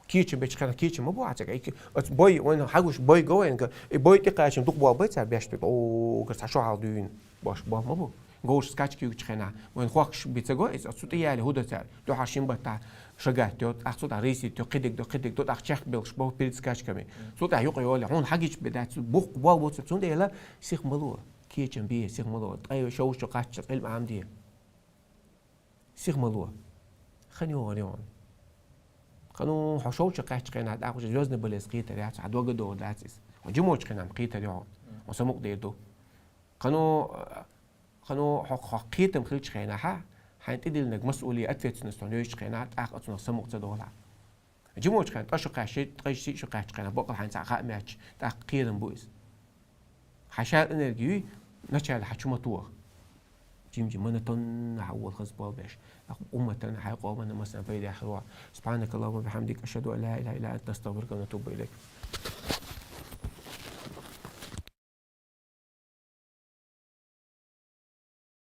Кийча бечу хенахь кийча ма бу ахь цига. И ки-, оцу бой, вайн хьагуш бой го вайн га. И бой тӀекхачам дукха бо бай цара беш бе. О, гар цхьа шо хьал дуьйна. Бош бо ма бу. Говш скачка югучу хенахь. Вайн хохкаш би ца го, иза оцу тӀе яли хӀу до цара. Дуьхьа шин баттахь шагат йо, ахь цу тӀа рейсит йо, кхидиг до, кхидиг до, ахь чехка белгаш бо перед скачками. Цу тӀа юкъа йоли, хьуна хьагич бе дац, бух бо бо цу, цундела сих ма ло. Кийчам бе, сих ма ло. Ткъе шовш чу кхаччалц Ӏилма Ӏамде. Сих ма ло. Хан йогӀан йогӀан. Кхано хьо шовча кхаьчча хьайна, тӀаккха уже звёздный болезнь кхетар яц, хьа дог догӀа дац из. Хьо жимоча хьайна кхетар йоӀ, хьо самукъа дер ду. Кхано, кхано хьо, хьо кхетам хилча хьайна, хьа, хьайна тӀедиллинарг масъулия, ответственность хьона йойча хьайна, тӀаккха цунах самукъа ца догӀалахь. Жимоча хьайна, ткъа шу кхаьчча, ткъа шу шиъ шу кхаьчча хьайна, бакъал хьайна цхьа хаа меч, тӀаккха кхерам бу из. Хьа шаьра энерги юй, начале хьа чу ма тоха. Жим-жим монотонно хьа вола хаза болх беш. Умматана, хьай къомана массанена пайда яхар ва. سبحانك اللهم وبحمدك، أشهد أن لا إله إلا أنت، نستغفرك ونتوب إليك.